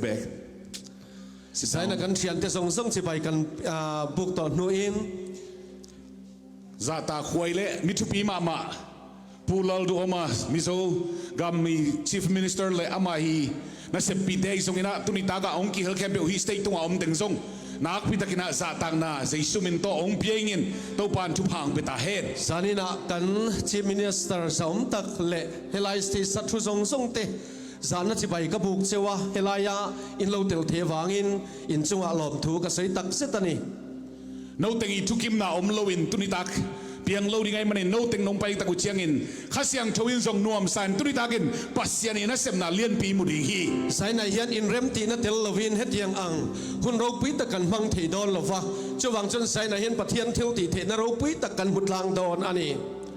Back. Sit Zaina down. kan thiante zawng zawng chibai kan buk tawh hnuin. Zata khuai leh mithupi mah mah Pu Lalduhoma Mizo gam mi Chief Minister leh amah hi na seppi te zong ina tuni ta ga ong ki hel khem beu hi state tunga om ding zong nak pi takina za tak na jeisum in to ong pieng in to pan thu phang pe ta hen. Zanina kan Chief Minister zaum tak leh helai state sa thu zawng zawng te Zahna chibai ka buk cheu a, helaia in lo tel the vangin in chungah lawmthu ka sawi tak zet a ni. Nauteng i thukimna awm loin tuni tak piang lo ding ai manin nauteng nong pai tak u chiangin khasiang thoin zong nuam sain tuni takin Pasian in a semna lianpi mu ding hi. Zainai hian inrem tihna tel lovin hetiang ang hun ropui tak kan hmang thei dawn lova, chuvang chuan Zainai hian Pathian thil tih theihna ropui tak kan hmu tlang dawn a ni.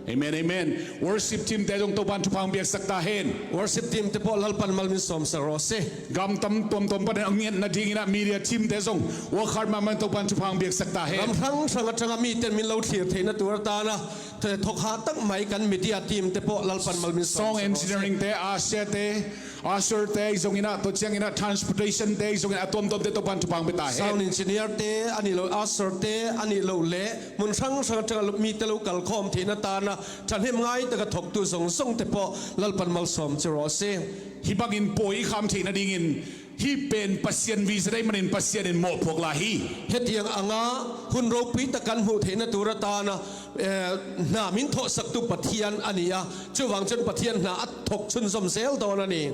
Amen Amen Worship team te zong topan thuphang biak sak ta hen. Worship team te pawh Lalpan mal min sawm sak rawh se. Gam tam tuam tuam pan ang ngiat na ding ina media team te zong work hard ma man topan thuphang biak sak ta hen. Ram hrang hrang atanga mi ten min lo thlir theihna tur atana thawk ha tak mai kan media team te pawh Lalpan mal min sawm Song sak rawh se. engineering te Asia te Usher te zong ina to chiang ina transportation te zong ina tuam tuam te topan thuphang be ta hen. Sound engineer te ani lo usher te ani lo le Hmun hrang hrang atanga mite lo kal khawm theihna tana thahnem ngai taka thawktu zawng zawng te pawh Lalpan malsawm che rawh se. Hi bangin pawi i kham theihna dingin hi pen Pasian vi zedei manin Pasian in mawhphawk la hi. Hetiang anga hun ropui tak kan hmuh theihna tur atana hna min thawhsaktu Pathian a ni a, chuvang chuan Pathian hna a thawk chhunzawm zel dawn a ni.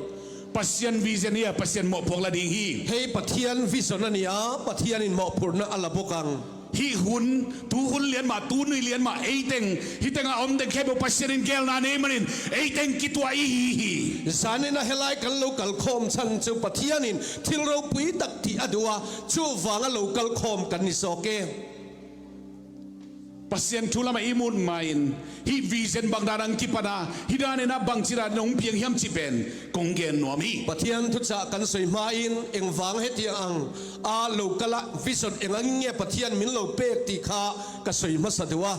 Pasian vision hi a Pasian mawhphawk la ding hi. Hei Pathian vision a ni a, Pathianin mawhphurhna a la bawk ang. Hi hun, tu hun lian mah, tu nui lian mah, ei teng, hi teng a awm deng khe bo Pasian in kel na nei manin, ei teng ki tua i hi hi. Zanin a helai kan lo kal khawm chhan chu Pathianin thil ropui tak tih a duh a, chuvanga lo kal khawm kan ni zawk e. Pasian thu lama i mut maiin hi vision bang dan ang ki pana hi dan ina bang chira nong piang hiam chi pen kong gen nuam hi. Pathian thuchah kan sawi hmain engvang hetiang ang a lo kal a, vision eng ang nge Pathian min lo pek tih kha ka sawi hmasa duh a.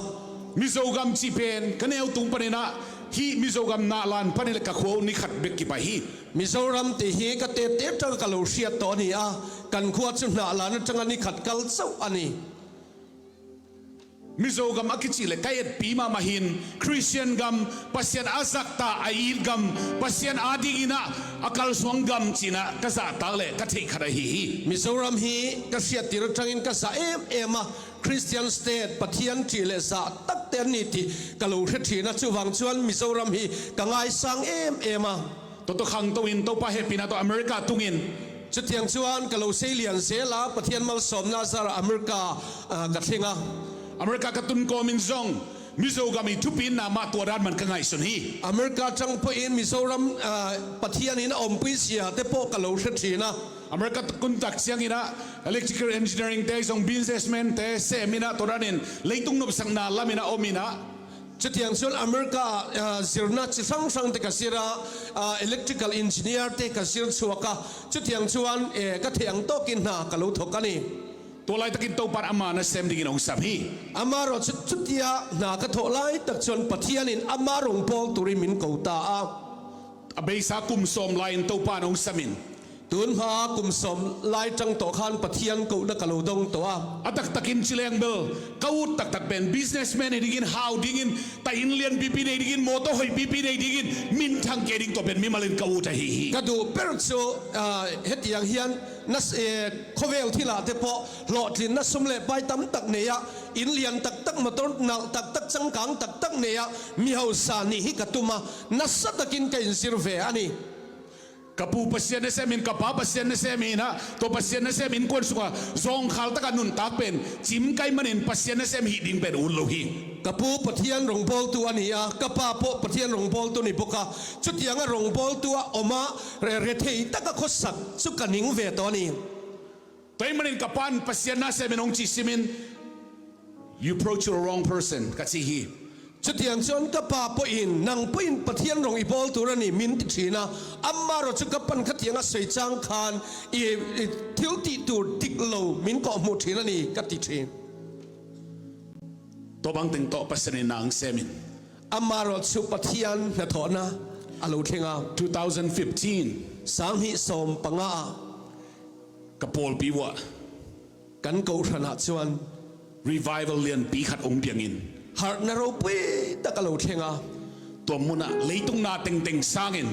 Mizogam chi pen ka neu tung panina hi Mizogam na lan panile ka khuau ni khat bek ki pa hi. Mizoram tih hi ka tep tep tang ka lo hriat tawh a ni a, kan khua chu hnah lan atanga ni khat kal chauh a ni. Mizo gam a kichi le kayet pi ma mahin Christian gam Pasian a zak ta a il gam Pasian a ding ina a kal suang gam china ka za tak le ka theih khat a hi hi. Mizoram hi ka hriat tir atangin ka za em em a, Christian state Pathian ṭih leh zah tak te an ni tih ka lo hre ṭhin a, chuvang chuan Mizoram hi ka ngaisang em em a. Toto khang to in topa he pina to America tungin. Chutiang chuan ka lo sei lian zel a, Pathian malsawmna zarah America ka thleng a. America ka tun kawm in zong Mizo gam i thupin na mah tuah dan man ka ngaihsun hi. America tang pawhin Mizoram Pathian in a awmpui zia te pawh ka lo hre thin a. America kun tak chiang ina electrical engineering te zong businessman te sem ina tuah dan in leitung nup sak na lam ina awm ina. Chutiang chuan America zirna chi hrang hrang te ka zir a, electrical engineer te ka zir chhuak a, chutiang chuan ka theih ang tawkin hna ka lo thawk a ni. Tawlai takin topan ama na sem dingin ong sam hi. Amarawh chu chutia hna ka thawh lai tak chuan Pathianin ama rawn pawl turin min ko ta a. A beisa kum sawm laiin topan ong samin. Tun hma kum sawm lai tang tawh khan Pathian kohna ka lo dawng tawh a. A tak takin chileng bel ka ut tak tak pen businessman nei dingin hau dingin ta in lian pipi nei dingin motor hoi pipi nei dingin min thang ke ding tawh pen mimal in ka ut a hi hi. Ka duh ber chu hetiang hian na khawvel thilah te pawh hlawhtlinna sum leh pai tam tak nei a, in lian tak tak motor nalh tak tak changkang tak tak nei a mi hausa nih hi ka tum a, nasa takin ka inzir ve a ni. Ka pu Pasian na sem in ka pa Pasian na sem in ha to Pasian na sem in kuan sunga zawng khal taka nun tak pen chim kai man in Pasian na sem hi ding pen un lo hi. Ka pu Pathian rawngbawltu a ni a, ka pa pawh Pathian rawngbawltu ni bawk a, chutianga rawngbawltu a awm a, rethei taka khawsak chu ka ning ve tawh a ni. Toi man in ka pan Pasian na sem in ong chi sim in you approach the wrong person ka chi hi. Chutiang chuan ka pa pawhin, Nang pawhin Pathian rawng i bawl tur a ni, min ti thin a. Amarawh chu ka pan khatiang a sawi chang khan i thil tih tur dik lo min kawhhmuh thin a ni, ka ti thin. Tawbang teng tawh Pastor in nang semin. Amarawh chu Pathian hnathawhna a lo thleng a. 2015. 2015 ah. Ka pawl pi wa. Kan kohhranah chuan. Revival lian pi khat ung piangin. Harhna ropui tak a lo thleng a. Tuamhmun ah leitung na tengteng sangin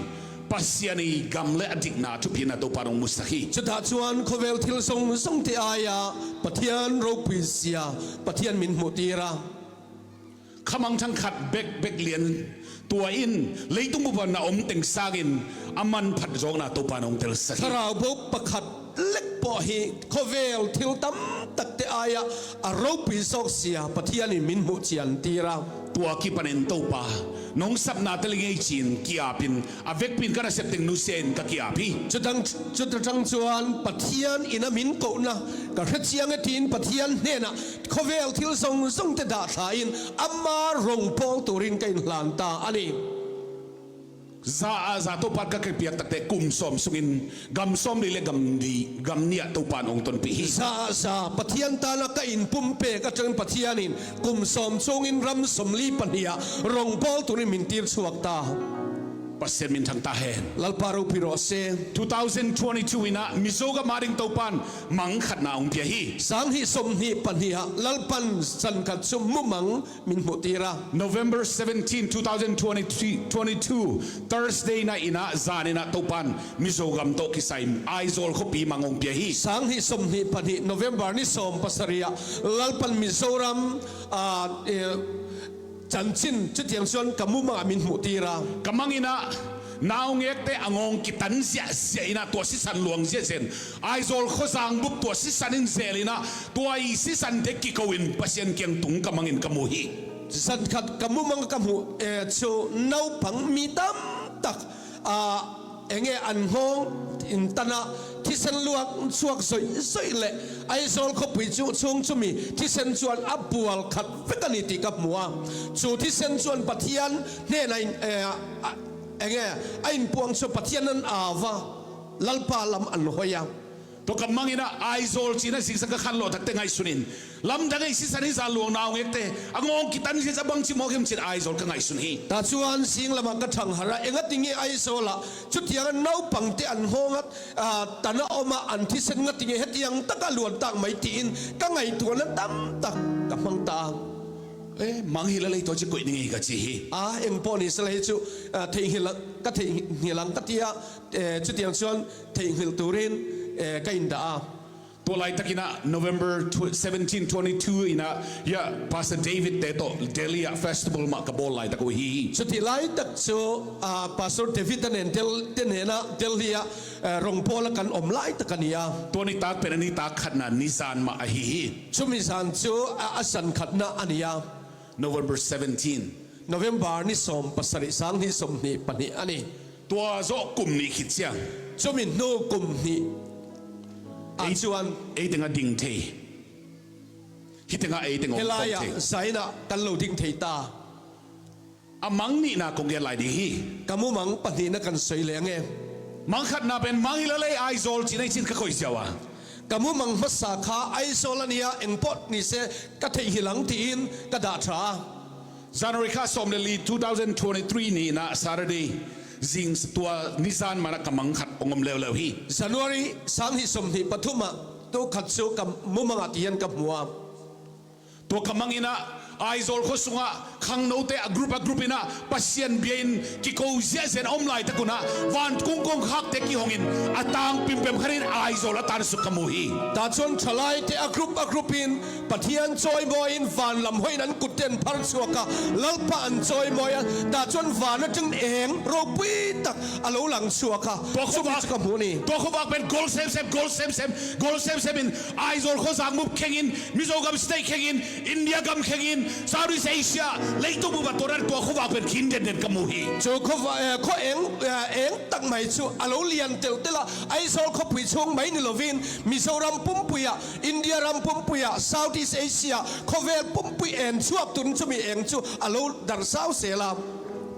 Pasian i gam le a dik na thu pin a topan ung musak hi. Chutah chuan khawvel thil zawng zawng te aia Pathian ropui zia Pathian min hmuh tir a. Khamang thangkhat bek bek lian tua in leitung upa na um teng sangin a man phat zawng na topan ung tel sak hi. Thlarau bo pakhat lek pawh hi khawvel thil tam tak te aia a ropui zawk zia Pathian in min hmuh chian tir a. Tua ki pan in topa nong sap na tel ngei chin kiap in a vek pin kan a sep ting nu sen ka kiap hi. Chutang chuta tang chuan Pathian in a min kohna ka hre chiang e tiin Pathian hnenah Khawvel thil zawng zawng te dah thla in ama rawng pawl turin ka inhlan ta a ni. Za ah za topan ka kei piak tak te kum sawm sung in gam sawm li le gam li gam ni ah topan ong ton pi hi. Za ah za Pathian tana ka in pumpek atangin Pathian in kum sawm chung in ram 42 ah rawng pawl turin min tir chhuak ta. Pasien min thang ta hen. Lalpa ropui rawh se. 2022 in ah Mizo ga maring topan Mang khat na um pia hi. 2022 ah Lalpan zan khat chu mumang min hmuh tir a. November 17, 2022, Thursday na inn ah zan in ah Topan Mizoram to kisaim Aizawl khuapi mang um pia hi. 2022 November ni 17 ah Lalpan Mizoram ah chanchin chutiang chuan ka mumang ah min hmuh tir a. Ka mang inn ah nau ngek te a ngawng ki tan ziah ziah in ah tuah sisan luang ziah zen Aizawl khuazang bup tuah sisan in zel in ah tuah i sisan te ki ko in Pasian kiang tung ka mang in ka mu hi. Zan khat ka mumang ka hmuh e chu naupang mi tam tak ah enge an nghawng in tan ah thisen luak chhuak zawih zawih leh Aizawl khawpui chu chhung chumi thisen chuan a bual khat vek a ni tih ka hmu a. Chu thisen chuan Pathian hnenah in enge a inpuang chu Pathian an au va, Lalpa lam an hawi a. Tawkam mangin a Aizawl chin a zingsa ka khan lo tak te ngai sunin lam dang ei sisan hi za luang nau ngek te a ngawng ki tan hi za bang chi mo kim chin Aizawl ka ngai sun hi. Tah chuan zing lamah ka thang harh a, engatinge Aizawl ah chutianga naupang te an nghawng a, tan a awm a, an thisen ngatinge hetiang taka luan tak mai tiin ka ngaihtuahna tam tak ka hmang ta a. E, mang hi la lei tawh chi kuih ni ngei ka chi hi. A, eng pawh ni sela hi chu theihnghilh ka theihnghilh ang ka ti a, chutiang chuan theihnghilh turin ka indah a. Tualai takin ah November 17, 22 in ah ya Pastor David te to Delhi ah festival mah ka bawl lai tak u hi. Chutih lai tak chu Pastor David a nen te nena Delhi ah rawngbawl a kan awm lai tak a ni a. Tuani tak pen a ni tak khat na nizan mah a hi hi. Chumi zan chu a zan khatna a ni a. November 17. November ni 17 2022 a ni. Tua zawh kum nih khi chiang. Chumi hnu kum hnih ah chuan. Ei teng a ding thei. Hi teng ah ei teng a awm khawm Helai ah thei. zain ah kan lo ding thei ta. A mang nih na kong lai ding hi. Ka mumang pahnihna kan sawi leh ange. Mang khat na pen mang hi la lei Aizawl chin ei chin ka khoi siau a. Ka mumang hmasa kha Aizawl a nia engpawh ni se ka theihnghilh ang tiin ka dah tha a. January kha 14 2023 ni na Saturday zing tua nizan mana ka mang khat ongom leo leo hi. January 2023 ah tu khat chu ka mumang ah ti hian ka hmu a. Tua ka mang ina Aizawl khaw sungah khang note a group a group ina Pasian bia in ki ko zia zen om lai takuna van kung kong khak te ki hongin atang pimpem kharin Aizawl atan su kamu hi. Ta chuan thalai te a group a group in Pathian chawimawiin van lam hawiin an kut te an phar chhuak a, Lalpa an chawimawi a, tah chuan van atang eng ropui tak a lo lang chhuak a, chumi chu ka hmuh a ni. Tuakhawvak pen goal sem sem goal sem sem goal sem sem in Aizawl khawzang mup kheng in Mizoram state kheng in India gam kheng in Southeast Asia leitung mup a tuaran tuakhawvak pen khin den den ka hmuh hi. Chu khaw eng eng tak mai chu a lo lian telh telh a, Aizawl khawpui chhung mai ni lovin Mizoram pumpuiah India ram pumpuiah South East Asia khawvel pumpui eng chhuak tun chumi eng chu a lo dar zau zel a.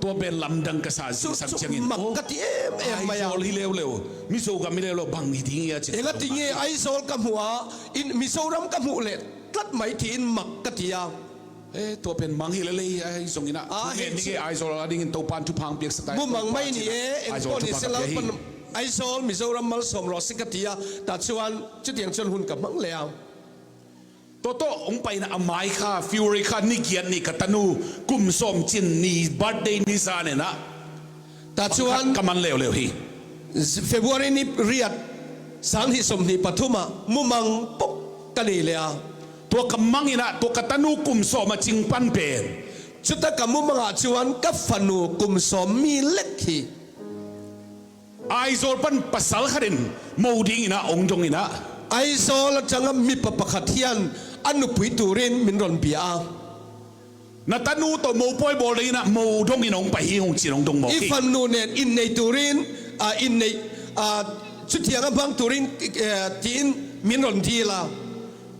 Tuahbel lam dang ka sa Chu zing sang chu chiang in mak aw ka ti em em mai a. Aizawl hi leu leu Mizoram hi leu leu bang hi ding ia chi Enga ti nge Aizawl ka hmuh a in Mizoram ka hmuh leh tlat mai tiin mak ka ti a. E tuahbel mang hi le lei ai zawng in a A nge hei ni chu nge Aizawl a ding in topan thu phang piak satai mumang mai ni e eng Aizawl pawh thu ni phang se ka pia hi. Lalpan Aizawl, Mizoram malsawm rawh se ka ti a, tah chuan chutiang chuan hun ka hmang leh a. Toto ung pain a mai kha Fury kha ni kian ni ka tanu kum sawm chin ni birthday ni zan en a Tah chuan ka man leu leu hi. February ni riat 2023 ah mumang pawk ka nei leh a. Tua ka mang in ah tua ka tanu kum sawm a ching pan pen. Chuta ka mumang ah chuan ka fanu kum sawm mi lek hi. Aizawl pan pasal khat in mo ding in ah ong dong in ah. Aizawl atanga mipa pakhat hian a nupui turin min rawn bia a. Na tanu to mo pawi bawl ding in ah mo dong in ong pahi ong chin ong dong mo I ki. fanu nen innei turin inneih chutiang a hmang turin tiin min rawn dil a.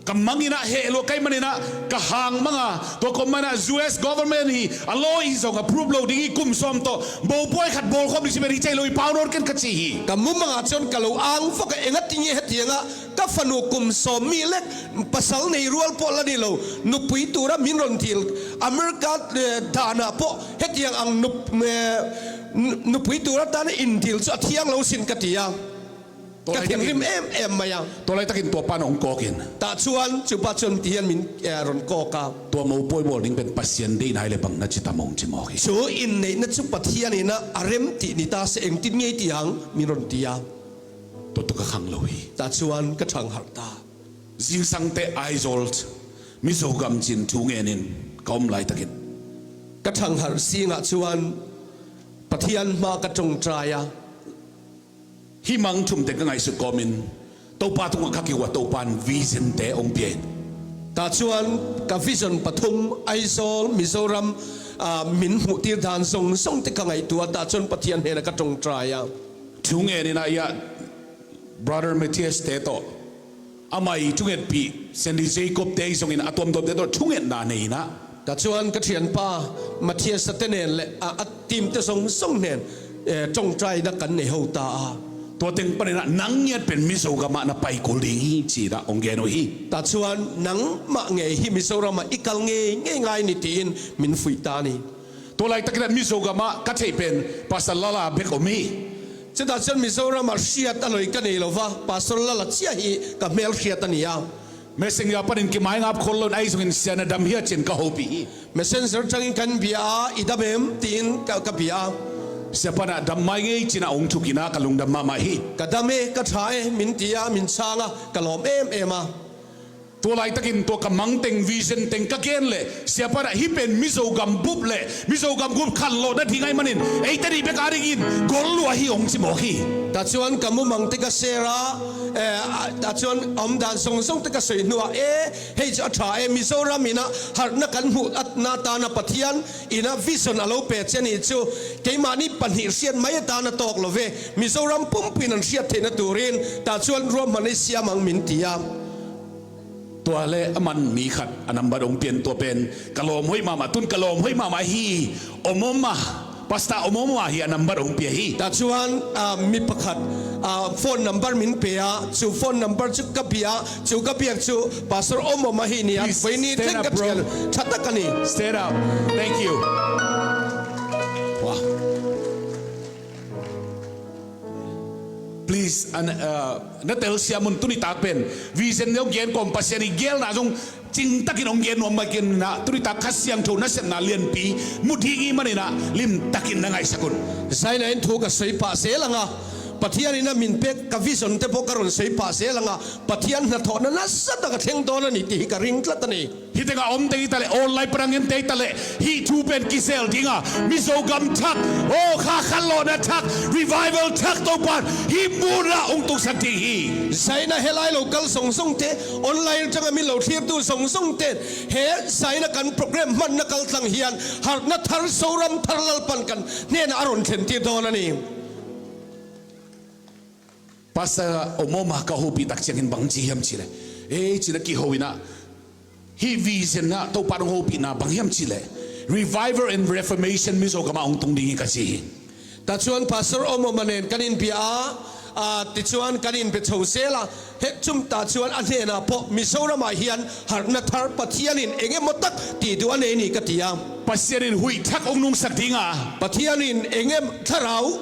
Ka mang ina he lo kai man ina ka hang manga to ko mana US government hi a law i zong approve lo ding i kum som to bo poi khat bol khom ni si ri chai lo i power ken ka chi hi. Ka mumanga chuan ka lo ang vak a, enga tinge hetianga ka fanu kum sawm mi lek pasal nei rual pawh la ni lo nupui tura min rawn dil America danah pawh hetiang ang nupui tura tana indil chu a thiang lo sin ka ti a. Ka thinrim em em mai a. Tawlai takin tua pan ong kawk in. Tah chuan chu pa chuan ti hian min rawn kawk a. Tua mo pawi bawl ding pen Pasian dei nai le bang na chi tam ong chi maw hi. Chu inneihna chu Pathian ina a rem tih ni ta se engtin ngei ti ang min rawn ti a. Tua tu ka khang lo hi. Tah chuan ka thang harh ta. Zingsang te Aizawl Mizo gam chin thu ngen in ka awm lai takin. Ka thang harh zingah chuan Pathian hma ka tawngtai a. Hi mang thum te ka ngaihsuk kawm in topa tung ah kha kiwa topan vision te ong pian. Tah chuan ka vision pathum Aizawl, Mizoram ah min hmuh tir dan zawng zawng te ka ngaihtuah tah chuan Pathian hnenah ka tawngtai a. Thu ngen in ah ia Brother Matthias te tawh amah i thu ngen pi Sandy Jacob te i zawng in a tuam dawt te tawh thu ngen na nei in ah. Tah chuan ka thianpa Matthias-a te nen leh a team te zawng zawng nen tawngtaina kan nei ho ta a. Tua teng panin ah nang ngiat pen Mizoram ah na pai kul ding hi chi dah ong gen hi. Tah chuan nangmah ngei hi Mizoram ah i kal ngei ngei ngai ni tiin min fuih ta a ni. Tua lai takin ah Mizoram ah ka theih pen Pastor Lala bek awm hi. Chutah chuan Mizoram ah hriat a lawih ka nei lo va, Pastor Lala chiah hi ka hmel hriat a ni a. Messenger panin ki mai ngap khol lon ai zongin sian a dam hi a chin ka hopi hi. Messenger tangin kan bia a, i dam em? tiin ka ka bia a. Siapan ah dam mai ngei chin a ong thuk ina ka lung dam mah mah hi. Ka dam e, ka tha e, min ti a, min chhang a, ka lawm em em a. Tualai takin tua ka mang teng vision teng ka ken le siapan ah hi pen Mizo gam bup le Mizo gam gup khan lo na thi ngai manin ei te ri bek a ring in gol lua hi ong chi maw khi. Tah chuan ka mumang te ka share a, tah chuan awm dan zawng zawng te ka sawi hnuah e hei chu a tha e Mizoram ina harhna kan hmuh atna atana Pathian ina vision a lo pe che nih chu keimahni pahnih hriat mai atana tawk lo ve Mizoram pumpuiin an hriat theihna turin tah chuan ruahman ei siam ang min ti a. Tua le a man mi khat a number ong pian tua pen ka lawm hoi mama tun ka lawm hoi mama hi omoma pastor omoma hi a number ong pia hi. Tah chuan mi pakhat phone number min pe a, chu phone number chu ka bia a, chu ka biak chu Pastor Omoma hi ni a, Please vawi ni stand thleng up ka bro. thian tha tak a ni. Stand up. Thank you. Wow. Please an na tel siamun tuni tak pen vision neu gen kom pasian i gel na zong ching takin ong gen nuam mai ken na tuni tak kha siang tho na sem na lian pi muthi ngi manina lim takin na ngai sakun. Zaina in thu ka sawi pah zel anga, Pathian in a min pek ka vision te pawh ka rawn sawi pah zel anga, Pathian hnathawhna nasa tak a thleng dawn a ni tih hi ka ring tlat a ni. Hi tengah awm te hi tale online parangin te tale hi thu pen kisel dinga Mizo gam thak o kha khalona thak revival thak to pan hi mura ung tuk sak ding hi. Zaina helai lo kal zawng zawng te, online atanga min lo thlirtu zawng zawng te he Zaina kan program hmanna kal tlang hian harhna thar Zoram thar Lalpan kan hnenah a rawn thlen tir dawn a ni. Pastor Omoma ka ho pi tak chiang in bang chi hiam chi le e chi na ki ho ina hi vision na to pa ho pi na bang hiam chi le revival and reformation mizo kama ong tung ding ka chi. Ta chuan Pastor Omoma nen kan in bia a, tichuan kan in be chho zel a, he chum ta chuan a hnenah pawh Mizoramah hian harhna thar Pathianin eng emaw tak tih duh a nei ni ka ti a. Pathianin hui thak ong nung sak ding a. Pathianin eng em thlarau.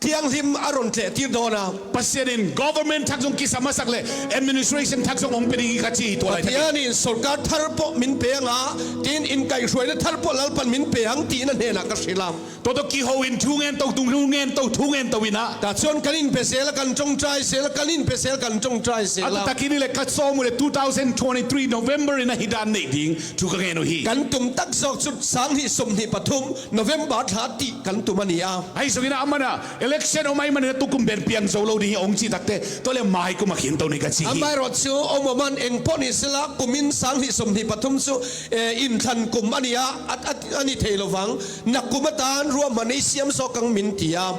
Thianghlim a rawn tleh tir dawn a. Pathianin Government thak zawng kisa hmasak leh Administration thak zawng awm pe ding hi kha chi hi tuah lai tak in. Pathianin sorkar thar pawh min pe ang a, tin inkaihhruaina thar pawh Lalpan min pe ang tiin a hnenah ka hrilh a. Toto ki ho in thu ngen to tung thu ngen to thu ngen to in a. Tah chuan kan inpe zel a, kan tawngtai zel a, kan inpe zel kan tawngtai zel a. A takin i le ka sawm u le 2023 November in a hi dan neih ding thu ka ngen u hi. Kan tum tak zawk chu 2023 November thla tih kan tum a ni a. Hei zawngin a man a, election awm ai man in a tukum ben piang zo lo ding hi awng chi tak te to le mai kum a khin to ni ka chi hi. Amaherawhchu awm awm an eng pawh ni sela kumin 2023 chu inthlan kum a ni a, a ni thei lovang. Nakum atan ruahman ei siam zawk ang min ti a.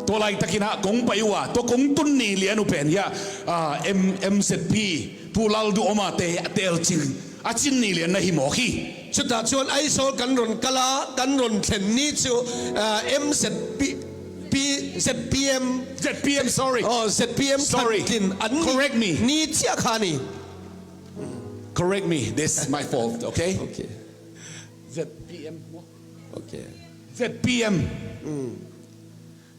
Tawlai takin a kawng pai u a, to kawng tun ni lian u pen hian MZP Pu Lalduhawma te hi a tel ching a chin ni lian na hi maw khi. Chutah chuan Aizawl kan rawn kal a, kan rawn thlen ni chu MZP ZPM ZPM sorry aw ZPM sorry thlan tlin an nih correct me ni chiah kha a ni. Correct me this is my fault okay. Okay. ZPM maw? Okay. ZPM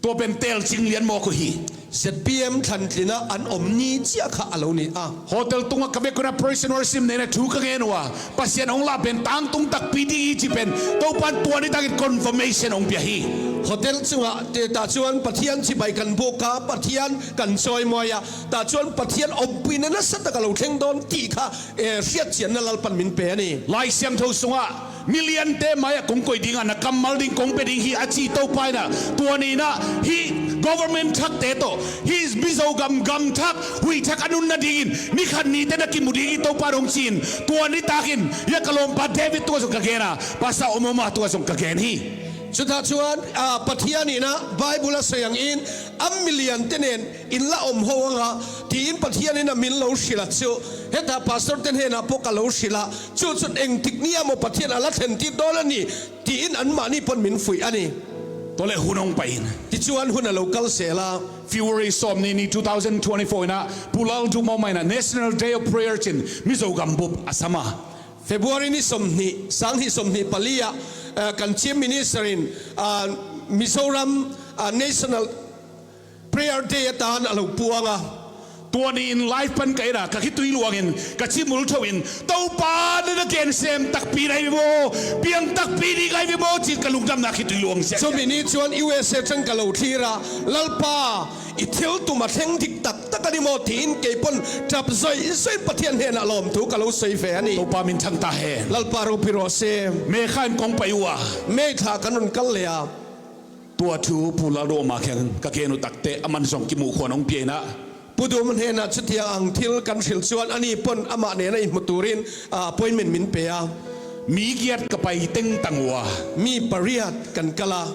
Tuah pen tel ching lian maw ku hi? ZPM thlantlina an awm ni chiah kha a lo ni a. Hotel tunga ka vekuna praise and worship nena thu ka ngen ua. Pasian ong la pen tang tung tak PDE chi pen topan tuan i takin confirmation ong pia hi. Hotel chungah te tah chuan Pathian chibai kan buk a, Pathian kan chawi mawi a, tah chuan Pathian awmpuina nasa tak a lo thleng dawn tih kha hriat chianna Lalpan min pe a ni. Lai siam tho sungah Million te mai a kung koi ding a na kam mal ding kong pe ding hi a chi to pai na tuani na hi government thak te to hi Mizo gam gam thak hui thak anun na ding in ni khat ni te na ki mu ding i to pa rong chin tuani takin ya kalom pa David tu song ka gen a pasa omoma tu song ka gen hi. Chutah chuan Pathian ina Bible a sawi ang in a million te nen In la awm ho anga tiin Pathianin a min lo hrilh a chu. Hetah Pastor te hnenah pawh ka lo hrilh a, chu chuan engtik nia maw Pathian a la thlen tir dawn a ni tiin anmahni pawn min fuih a ni. Tawle hun awng pahin. Tichuan hun a lo kal zel a. February 10 ni 2024 ina Pu Lal Duhmawmaina National Day of Prayer chin Mizo Gambup a sam a. February ni 20, 2024 ah kan Chief Minister in Mizoram National Prayer Day atan a lo puang a. Tuani in live pan ka en a, ka khi tui luang in ka chi mul tho in Topa na na ken sem tak pi nai ve maw, piang tak pi ni ngai ve maw chin ka lungdam na khi tui luang siah siah. Chumi ni chuan USA tang ka lo thlir a, Lalpa, i thil tum a thleng dik tak tak a ni maw tiin kei pawn tap zawih zawih Pathian hnenah lawmthu ka lo sawi ve a ni. Topa min chhang ta he. Lalpa ropui rawh se. Me kha in kawng pai u a. May thla kan rawn kal leh a. Tua thu Pu Lalruama khian ka ke nu tak te a man zawng ki mu khuan awng piain a. Pu Duma hnenah chutiang ang thil kan hrilh chuan ani pawn amah nena inhmu turin appointment min pe a. Mi giat ka pai teng tangua. Mi pariat kan kal a.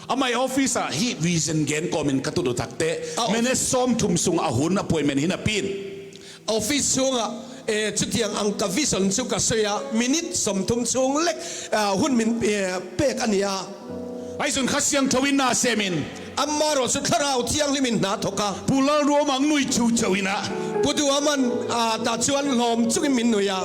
Amai office ah hi vision gen kawmin ka tutu tak te mene 30 sung a hun appointment hin a pin. Office chhungah chutiang ang ka vision chu ka sawi a, minute 30 chhung lek hun min pek a ni a. Aizun kha siang tho in na sem in. Amma erawh chu thlarau thianghlim in hna thawk a. Pu Lalruam ang nui chu chauh in a. Pu Duaman tah chuan hlawm chungin min nui a.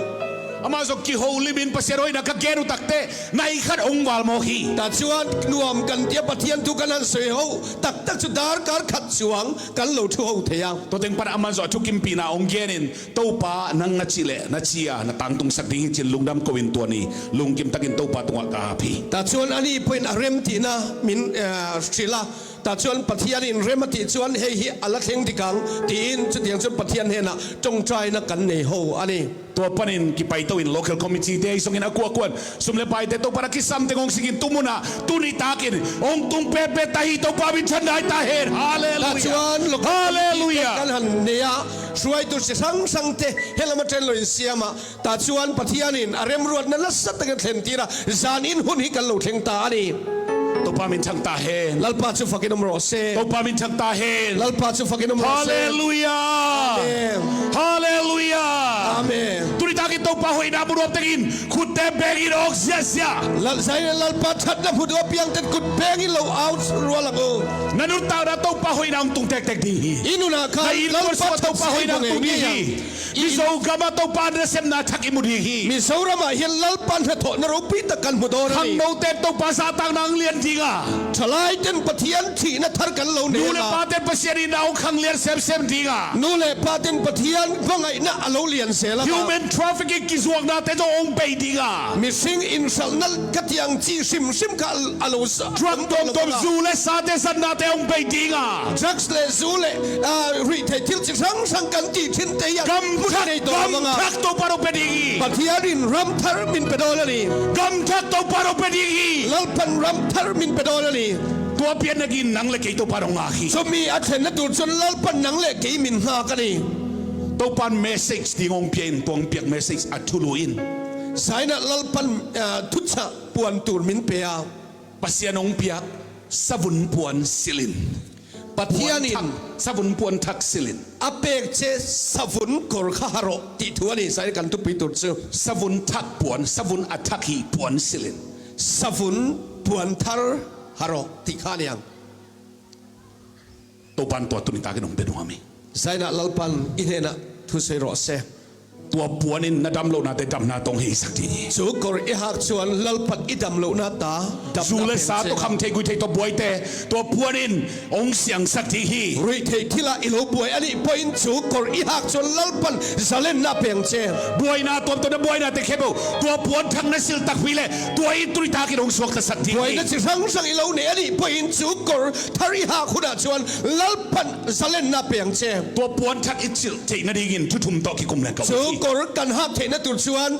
Amah zawk ki ho lim in Pastor Hoina ka ke ru tak te nai khat ong val maw khi. Tah chuan nuam kan tia Pathian thu kan han sawi ho tak tak chu darkar khat chuang Kan lo thu ho thei a. Toteng pan aman zawh thu kimpi na ong gen in topa nang na chi le na chi a na tang tung sak ding hi chin lungdam ko in tuan i lungkim takin topa tungah ka hap hi. Tah chuan ani pawhin a rem tihna min hrilh a, tah chuan Pathian in rem a tih chuan hei hi a la thleng dik ang tiin chutiang chuan Pathian hnenah tawngtaina kan nei ho a ni. Tua panin ki pai to in local committee te song in akua kuan sum le pai te to para ki sam te ngong singin tumuna tuni takin ong tung pe pe ta hi to pa bin chan dai ta her Ta hallelujah chuan local committee te hallelujah kan han nei a, hruaitu chi hrang hrang te helam atang lo insiam a, ta chuan Pathianin a remruatna nasa takin a thlen tir a, zan in hun hi kan lo thleng ta a ni. To pa min chang ta hen. Lalpa chu fakin awm rawh se. To pa min chang ta hen. Lalpa chu fakin awm rawh se. Hallelujah. Amen. Hallelujah. Amen. Tuni takin takin to pa hoi na muruap takin khutte bengin ok sia sia. Lal zaina Lalpa thatna hmu duh apiang ten kut bengin lo au rual ang u. Na nun tau na to pa hoi na ong tung tek tek ding hi. I nunah Na khan in Lalpa tuar to that pa hoi si na hmu ngei tung ngei hi. ang. Mizo gama to pa na sem na thak imu ding hi. Mizoramah hian Lalpa hnathawhna ropui tak kan hmu dawn a Khang ni. no te to pa sa tang nang lian dinga. Thalai ten Pathian thihna thar kan lo nei Nu le ang a. pa ten Pathian in nau khang lian sem sem dinga. Nu leh pa ten Pathian hmangaihna a lo lian zel ang a. Human trafficking ki zuak na te zawng ong bei dinga. Mihring inhralhna ka tih ang chi hrim hrim kha a lo awm Drug tawh tom lo tom ang a. zu le sa te zan na te ong bei dinga. Drugs leh zu leh ruihtheih thil chi hrang hrang kan tih thin te hian Gam hmun a thak nei tawh gam lo ang a. thak to paro pe ding hi. Pathianin ram thar min pe dawn a ni. Gam thak to paro pe ding hi. Lalpan ram thar min pe dawn a ni. Tua pian nakin nang le kei to paro nga hi. Chumi a thlenna tur chuan Lalpan nang leh kei min nghak a ni. Topan message dingong pian tuang piak message a thulu in. Zainah Lalpan thuchah puan tur min pe a. Pasianong piak savun puan silin. Pathianin Savun puan thak silin. A pek che savun kawr kha ha rawh tih thu a ni. Zainah kan thupui tur chu. Savun thak puan, savun a thak hi puan silin. Savun puan thar ha rawh tih kha a ni ang. Topan tua tuni takin ong pe nuami. Zainah Lalpan i hnenah thu sawi rawh se. Tua puan in na dam lo na te dam na tong hi sak ti ni. Chu kawr i hak chuan Lalpan i dam loh na ta dam Zu na le peng sa che. to kham thei kui thei to buai te tua puan in ong siang sak ti hi. Ruih theih thil ah i lo buai a nih pawhin chu kawr i hak chuan Lalpan zalen na peng che. Buai na tuam to na buai na te khebo tua puan thang na sil tak hui le tua in tui takin ong suak ta sak ti hi. Buaina chi hrang hrang i lo nei a nih pawhin chu kawr Thar i hak hunah chuan Lalpan zalenna pe ang che. Tua puan thak i chilh theihna dingin thu thum tawh khi kum leng ko Chu hi. kawr kan hak theihna tur chuan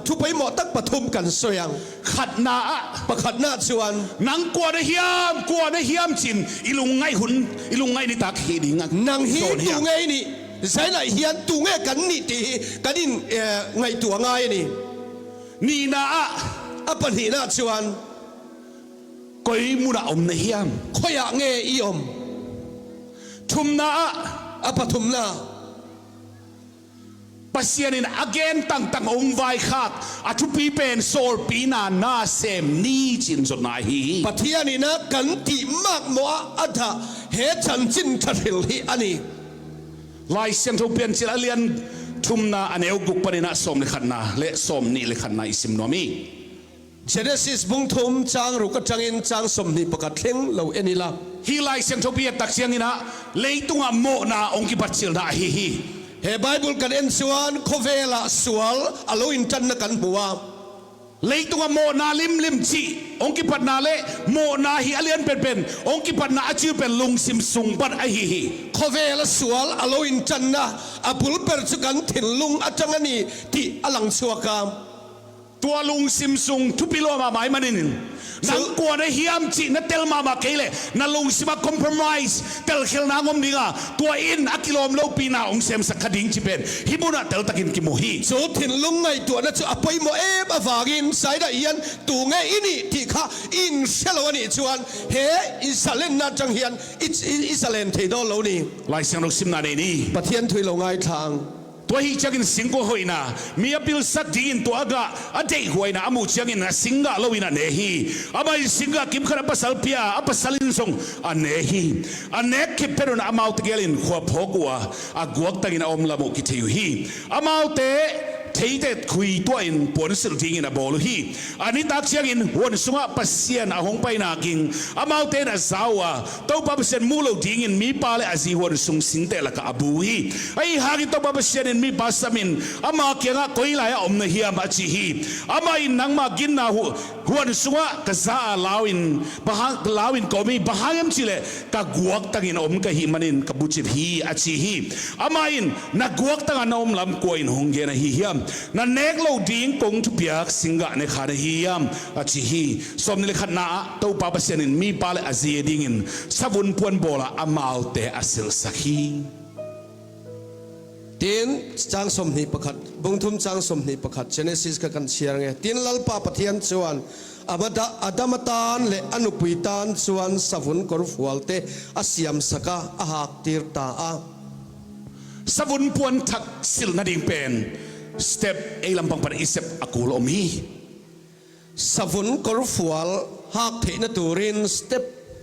thu pawimawh tak pathum kan sawi ang. Khatna ah. Pakhatna chuan. Nang kuan a hiam, kuan a hiam chin i lungngaih hun, i lungngaih ni tak hi ding a Nang hi zawn tu hiam. nge i nih? Zainah hian tu nge kan nih tih hi kan in ngaihtuah ngai a ni. Nihna ah. A pahnihna chuan. Koi hmunah awm na hiam. Khawiah nge i awm? Thumna ah. A pathumna. Pasian in again tang tang ong vai khak a thupi pen sawl pi na na sem ni chin zawt na hi. Pathian in a kan tih mak maw a a dah he chanchin tha hril hi a ni. Lai siangtho pian chil a lian thumna a neu guk panin ah 11na le 21na i sim nuam i. Genesis bung thum chang ruk atangin chang 21 thleng lo en ila. Hi lai siangtho pi tak siangin ah leitung ah mawhna ong ki bat sil dah hi hi. He Bible kan en chuan khawvel ah sual a lo intanna kan hmu a. Leitung ah mawhna lim lim chi ong ki pat na le mawhna hi a lian pen pen ong ki pat na a chil pen lungsim sung bat a hi hi. Khawvel a sual a lo intanna a bul ber chu kan thinlung atang a ni tih a lang chhuak a. Tua lungsim sung thupi lo ma mai manin nang kua na hiam chi na tel ma ma kei le na lungsim a compromise tel khel na ngom dinga tua in akilom lo pi na ong sem sakha ding chi pen himuna tel takin ki mu hi. Chu thinlung ngaihtuahna chu a pawimawh em avangin Saida hian tu nge i nih tih kha i inhre lo a nih chuan he i zalenna atang hian i zalen thei dawn lo ni. Lai siang lo sim na nei ni. Pathian thui lo ngaithla ang. Tua hi chiangin singko hoina mi apil sat dingin tua aga a dei huaina amu chiangin a singa loina ne hi amai singa kim khara pasal pia a pasalin song a ne hi a nek khip perun amau te gelin khwa phokwa a guak tangin a om lamu ki theu hi amau te theite khui tua in pon sil dingin a bol hi ani tak chiangin huan sunga pasian a hong pai na king amau te na zawa to pa pasian mu lo dingin mi pa le azi huan sung sing te laka abu hi ai hagi to pa pasian in mi pa samin ama kenga koila ya om na hiam a chi hi ama in nangma gin na hu huan sunga ka za lawin bahang lawin komi bahangem chile ka guak tangin om ka hi manin ka buchip hi a chi hi ama in na guak tanga na om lam ko in hongge na hi hiam na nek lo ding kong thu piak singa ne kha na hi hiam a chi hi somni le khat na to pa pasian in mi pa le azi ding in savun puan bola amau te asil sakhi. Tin, chang 21, bung thum chang 21, Genesis kha kan chhiar nge. Tin, Lalpa Pathian chuan Amada Adama tan leh a nupui tan chuan savun kawr fual te a siam sak a, a hak tir ta a. Savun puan thak silna ding pen. Step ei lampang pan i sep a kawl awm hi. Savun kawrfual hak theihna turin step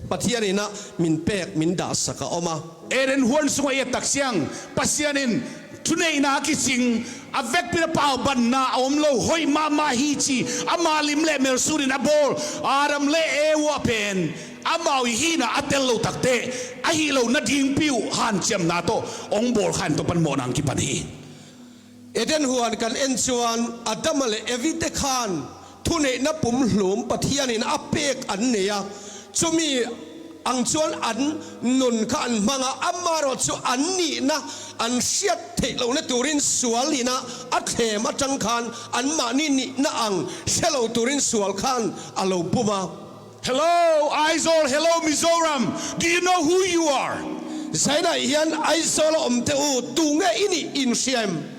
Pathian ina min pek min dahsak a awm a. Eden huan chunga i a tak siang Pasianin thuneihna a ki ching a vek pin a pau banna a awm lo hawih mah mah hi chi ama lim leh melsurin a bawl Adam leh Ewa pen a mawi hi na a tel lo tak teh a hi lo na ding piu han chiam na to ong bawl khan to pan mawh nang ki pan hi. Eden huan kan en chuan Adama leh Evi te khan thuneihna pumhlum Pathianin a pek an nei a, chumi ang chuan an nun kha an hmang a, amaherawh chu an nihna an hriat theih lohna turin sual ina a thlem atang khan anmahni nihna ang hre lo turin sual khan a lo bum a. Hello Aizawl, hello Mizoram, do you know who you are? Zainah hian Aizawl a awm teh u, tu nge i nih in hria em?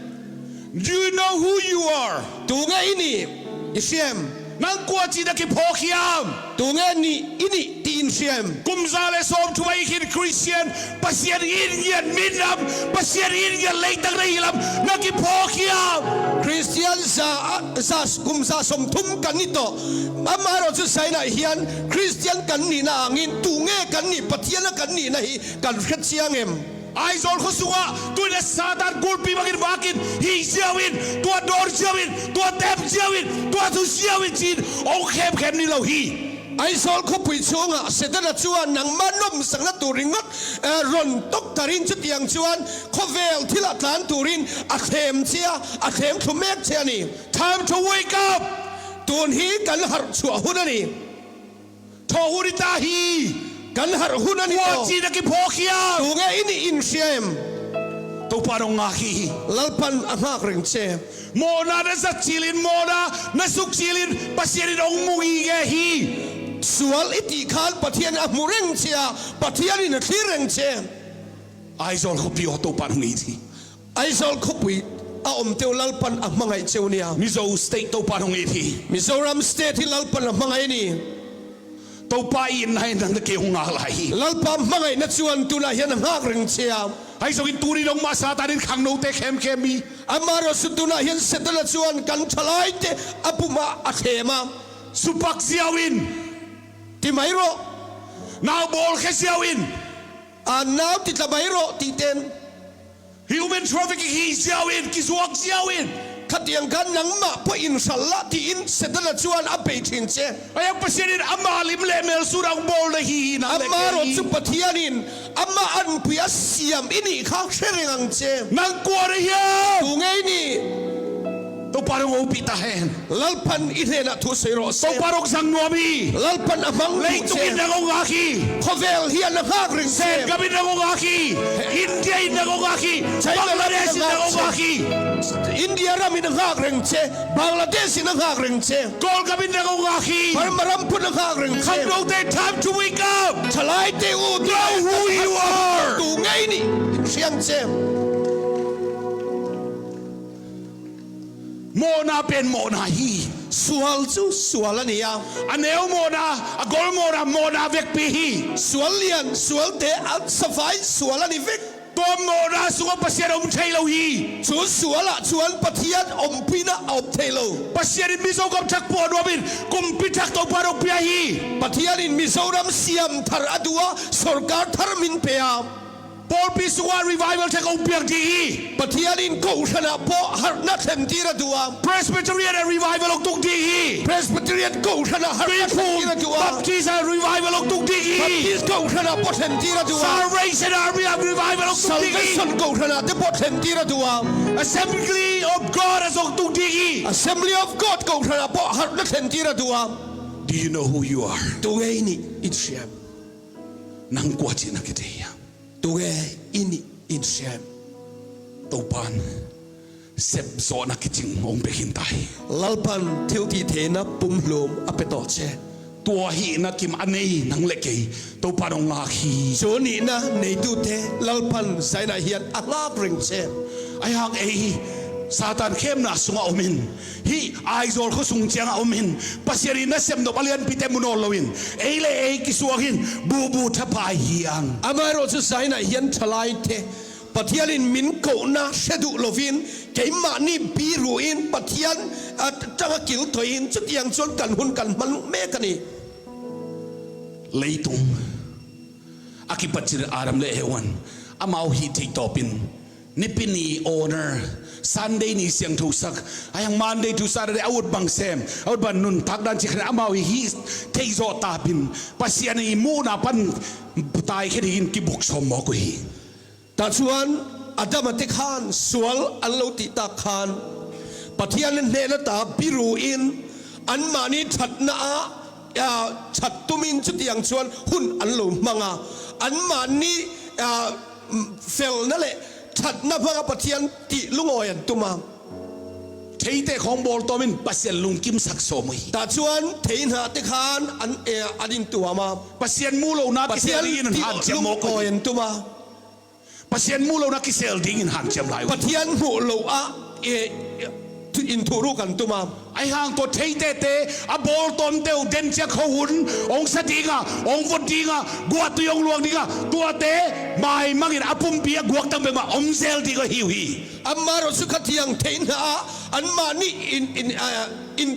Do you know who you are? Tu nge i nih i hria em? Nang kua chin a ki phaw khiam. Tu nge nih i nih tih in hria em? Kum 130 ai khin Christian Pasian in ngiat min lam, Pasian in ngiat leitak rei lam na ki phaw khiam. Christian za za kum 130 kan ni tawh. Amaherawh chu Sainah hian Christian kan nihna angin tu nge kan nih Pathiana kan nihna hi kan hre chiang em? Aizawl khawchungah tuina Satan kulpi bangin vakin hi ziauin tua dawr ziauin tua tep ziauin tua thu ziauin chin ong khem khem ni lo hi. Aizawl khawpui chhungah Setana chuan nangmah nawmsakna tur ringawt rawn tawk tarin chutiang chuan khawvel thil a tlan turin a thlem che a, a thlem thlu mek che a ni. Time to wake up! Tun hi kan harh chhuah hun a ni. Thaw hun i ta hi. Kan harh hun a ni tawh. Kua chin a ki phaw khiam. Tunge i nih inhria em? Topa rawng ngah hi. Lalpan a nghak reng che. Mawhna na zat chilin mawhna na suk chilin Pathian in ong mungi nge hi. Sual i tih khan Pathian a hmu reng che a, Pathian in a thlir reng che. Aizawl khawpui aw Topa rawng ngei thi. Aizawl khawpui a awm teu Lalpan a hmangaih cheu nia. Mizo state Topa rawng ngei thi. Mizoram state hi Lalpan a hmangaih a ni. Topa i in hai nang na ke hung ngak lai hi. Lalpa hmangaihna chuan tunah hian a nghak reng che a. Hei zawng in turin ong mah Satan in khang no te khem khem mi. Amaherawh chu tunah hian Setana chuan kan thalai te a pumah a thlem a. Supak ziau in. Ti mai rawh. Nau bawl khe ziau in. A nau ti tla mai rawh tih ten. Human trafficking hi ziau in ki zuak ziau in. Khatiang khan nangmah pawh in hral lah tiin Setana chuan a bei thin che. Ayang Pathian in amah lim leh mel sur ang bawl na hi hi nang leh Amah rawh chu Pathian in amah anpui a siam i nih kha hre reng ang che. Nang kuar i hian. Tu ngei ni? Topa rawng opi ta hen. Lalpan i hnenah thu sawi rawh se. Topa rawng sang nuam hi. Lalpan a hmang duh che. Leitung in nang ong ak hi. Khawvel hian a nghak reng che. Sengam in nang ong ak hi. India in nang ong ak hi. Bangladesh in nang ong ak hi. India ram in a nghak reng che. Bangladesh in a nghak reng che. Kawlgam in nang ong ak hi. Burma ram phun a nghak reng che. Kham no te time to wake up. Thalai te u Know who you are. Tu ngei nih in hriang che. Mawhna pen mawhna hi. Sual chu sual a ni a. A neu mawhna, a goal mawhna, mawhna vek pi hi. Sual lian, sual te, a safai sual a ni vek. Tawm mawhna chunga Pathian a um thei lo hi. Chu sualah chuan Pathian awmpuina a awm thei lo. Pathian in Mizo kam thak pawh nuam in kumpi thak to pa rok pia hi. Pathian in Mizoram siam thar a duh a, sorkar thar min pe a. Pawlpi sungah revival thek um piak dih hi. Pathian in kohhran ah pawh harhnak thlen tir a duh a. Presbyterian ah revival ok tuk dih hi. Presbyterian kohhran ah harhnak thlen tir a duh a. Baptist ah revival ok tuk dih hi. Baptist kohhran ah pawh thlen tir a duh a. Salvation Army ah revival ok tuk dih hi. Salvation kohhran ah te pawh thlen tir a duh a. Assembly of God ah zong tuk dih hi. Assembly of God kohhran ah pawh harhnak thlen tir a duh a. Do you know who you are? Tu ngei nih in hriam. Nang kua chin a ki thei a. Tunge i nih in hriam. Topan sep zawhna ki ching ong pe hin tai. Lalpan thil ti theihna pumhlum a pe tawh che. Tua hi na kim a nei nang le kei topan ong ngak hi. Chu nihna neitute Lalpan zainah hian a nghak reng che. Ai hang ei Satan khemna sunga omin Hi Aizawl khuasung tiang a um hin Pasir in na sem dop a lian pi te munawl lo in ei le ei ki suak hin bu bu tha pai hi ang. Amaherawhchu Zainah hian thalai te. Pathianin min kohna hre duh lovin keimahni biruin Pathian atanga kil tawhin chutiang chuan kan hun kan hman mek a ni. Leitung a ki pachir Adam leh Hewan a mau hi thei tawpin Nipini owner Sunday ni siang tho sak ayang Monday to Saturday a ut bang sem a ut ban nun thak dan chi khan a mau hi hi thei zo ta pin Pasian i mu na pan tai khe ding in ki buk som mo ko hi. Tah chuan Adama te khan sual an lo tih tak khan Pathian hnen ata biru in anmahni thatna ah that tumin chutiang chuan hun an lo hmang a, anmahni Felna leh thatna hmanga Pathian tih lungawi an tum a. Theite khawngbawl tawmin Pasian lungkim sak sawm hi. Tah chuan thei hnah te khan an an intuam a. Pasian mu lohna kisel Pathian ding in an tih han chiam maw lungawi an tum a. Pasian mu lohna kisel ding in han chiam lai u. Pathian hmuh loh a inthuhruk an tum a. Ai hang to thei te te a ball tawn deuh den chia kho hun ong sa ding a ong vawt ding a gua tui ong luang ding a tua te mai mang in a pumpi a guak tang beng ma om zel ding a hiu hi. Amaherawh chu khatiang theih hna ah anmahni in in in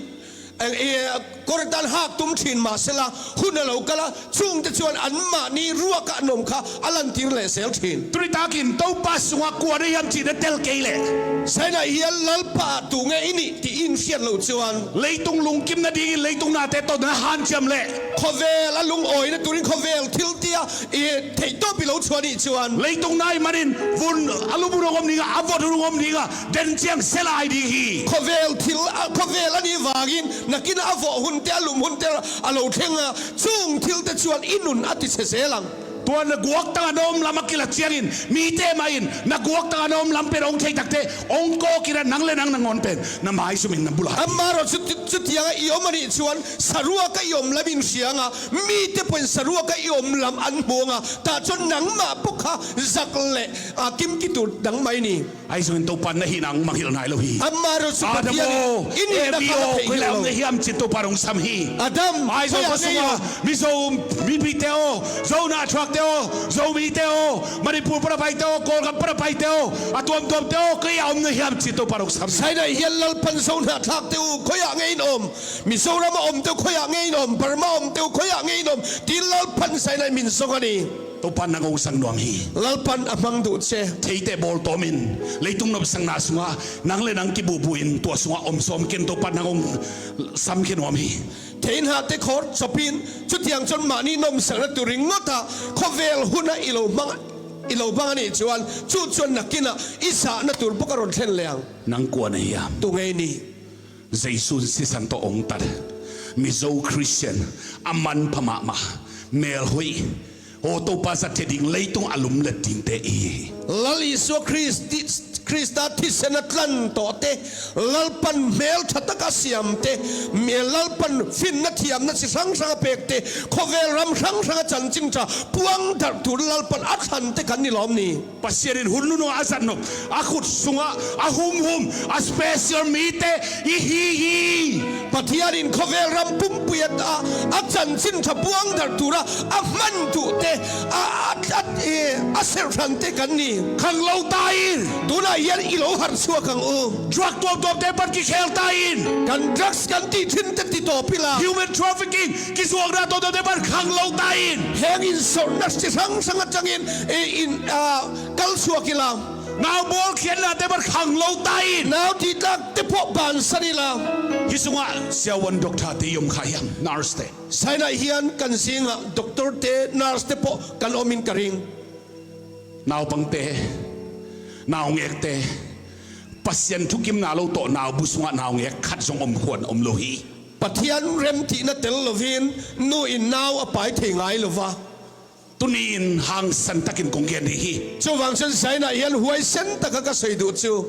kawr tan hak tum thin mahsela hun a lo kal a, chungte chuan anmahni ruaka an awm kha a lantir leh zel thin. Turi takin Topa sunga kuan a hiam chin a tel kei leh. Sainah hian Lalpa ah tu nge i nih tih i inhriat loh chuan. Leitung lungkimna dingin leitung na te tawn a han chiam leh. Khawvel a lungawina turin khawvel thil tia i theihtawp i lo chhuah nih chuan. Leitung nai manin vun a lumur awm ding a, a vawt awm ding a, Den chiang sel ai ding hi. Khawvel thil khawvel a nih vangin nakin a vawh hun te a lum hun te a lo thleng a, chung thil te chuan i nun a ti chhe zel ang. Tuan na guak tang an awm lam a kila chiangin mi te mahin na guak tang an awm lam pen ong thei tak te ong kawk ina nang le nang na ngawn pen na mai sum in na bulah hi. Amaherawh chu chutianga i awm a nih chuan saruaka i awm lam in hria anga mi te pawhin saruaka i awm lam an hmu anga tah chuan nangmah pawh kha zak leh kimki tur dang mai ni. Aizawl in topan na hi nang manghilh ngai lo hi. Amah ro chu Adam Pathian aw, in i nihna Evi kha la aw, theih khuilai lo. awm na hi am chin topan ong sam hi. Adam, Aizawl khawiah khua ngei sunga lo. Mizo mipi te aw, Zohnahthlak te aw, Zomi te aw, Manipur parapai te aw, Kawlram parapai te aw, a tuam tuam te aw, kei a awm na hi am chin topan ong sam hi. Sainai hian Lalpan Zohnahthlak te u, khawiah ngei in awm? Mizoram a awm te u, khawiah ngei in awm? Burma awm te u, khawiah ngei in awm? Tiin Lalpan Sainai min zawng a ni. Topan na ngo sang nuam hi. Lalpan a hmang duh che. Theite bawl tawm in leitung nop sang na sunga nang le nang ki bu bu in tua sunga om som ken topan na ngong sam khi nuam hi. Thein ha te khawr chawpin chutiang chuan mahni nawm sakna tur ringawt a khawvel huna i lo hmang i lo hmang a nih chuan chu chuan nakinah i zahna tur bawk a rawn thlen leh ang. Nang kuan a hiam. Tu ngei ni. Zeisun sisan to ong tat Mizo Christian a man pha mah mah mel hui aw to pa zat the ding leitung a lum let ding te i. Lal Isua Krista thisen a tlan tawh te, Lalpan hmel tha taka siam te, Lalpan finna thiamna chi hrang hrang a pek te, khawvel ram hrang hrang a chanchin tha puang darh tur Lalpan a thlan te kan ni lawm ni. Pathian in hun nunung a zat nuk a kut sungah a hum hum a special mi te i hi hi. Pathian in khawvel ram pumpui a a chanchin tha puang darh tura a hman duh te a a serhhran te kan ni. Khang lo ta in. Tunah hian i lo harh chhuak ang u. Drug tuam tuam te pan ki khel ta in. Kan drugs kan tih thin te ti tawp ila. Human trafficking ki zuang na tuam tuam te pan khang lo ta in. Heng insawrhna chi hrang hrang atangin in kal chhuak ila. Nau bawl khian la te ban khang lo ta in. Nau tih tlak te pawh bansan ila. Hi chungah siawan doctor te i um kha hiam nurse te. Sainai hian kan zingah doctor te nurse te pawh kan awm in ka ring. Naupang te, nau ngek te, Pathian thukim na lo tawh nau bu sungah nau ngek khat zong om huan om lo hi. Pathian remtihna tel lovin nu in nau a pai thei ngai lova. Tuni in hang san takin kong hian nih hi. Chuvang chuan Zainah hian huaisen taka ka sawi duh chu.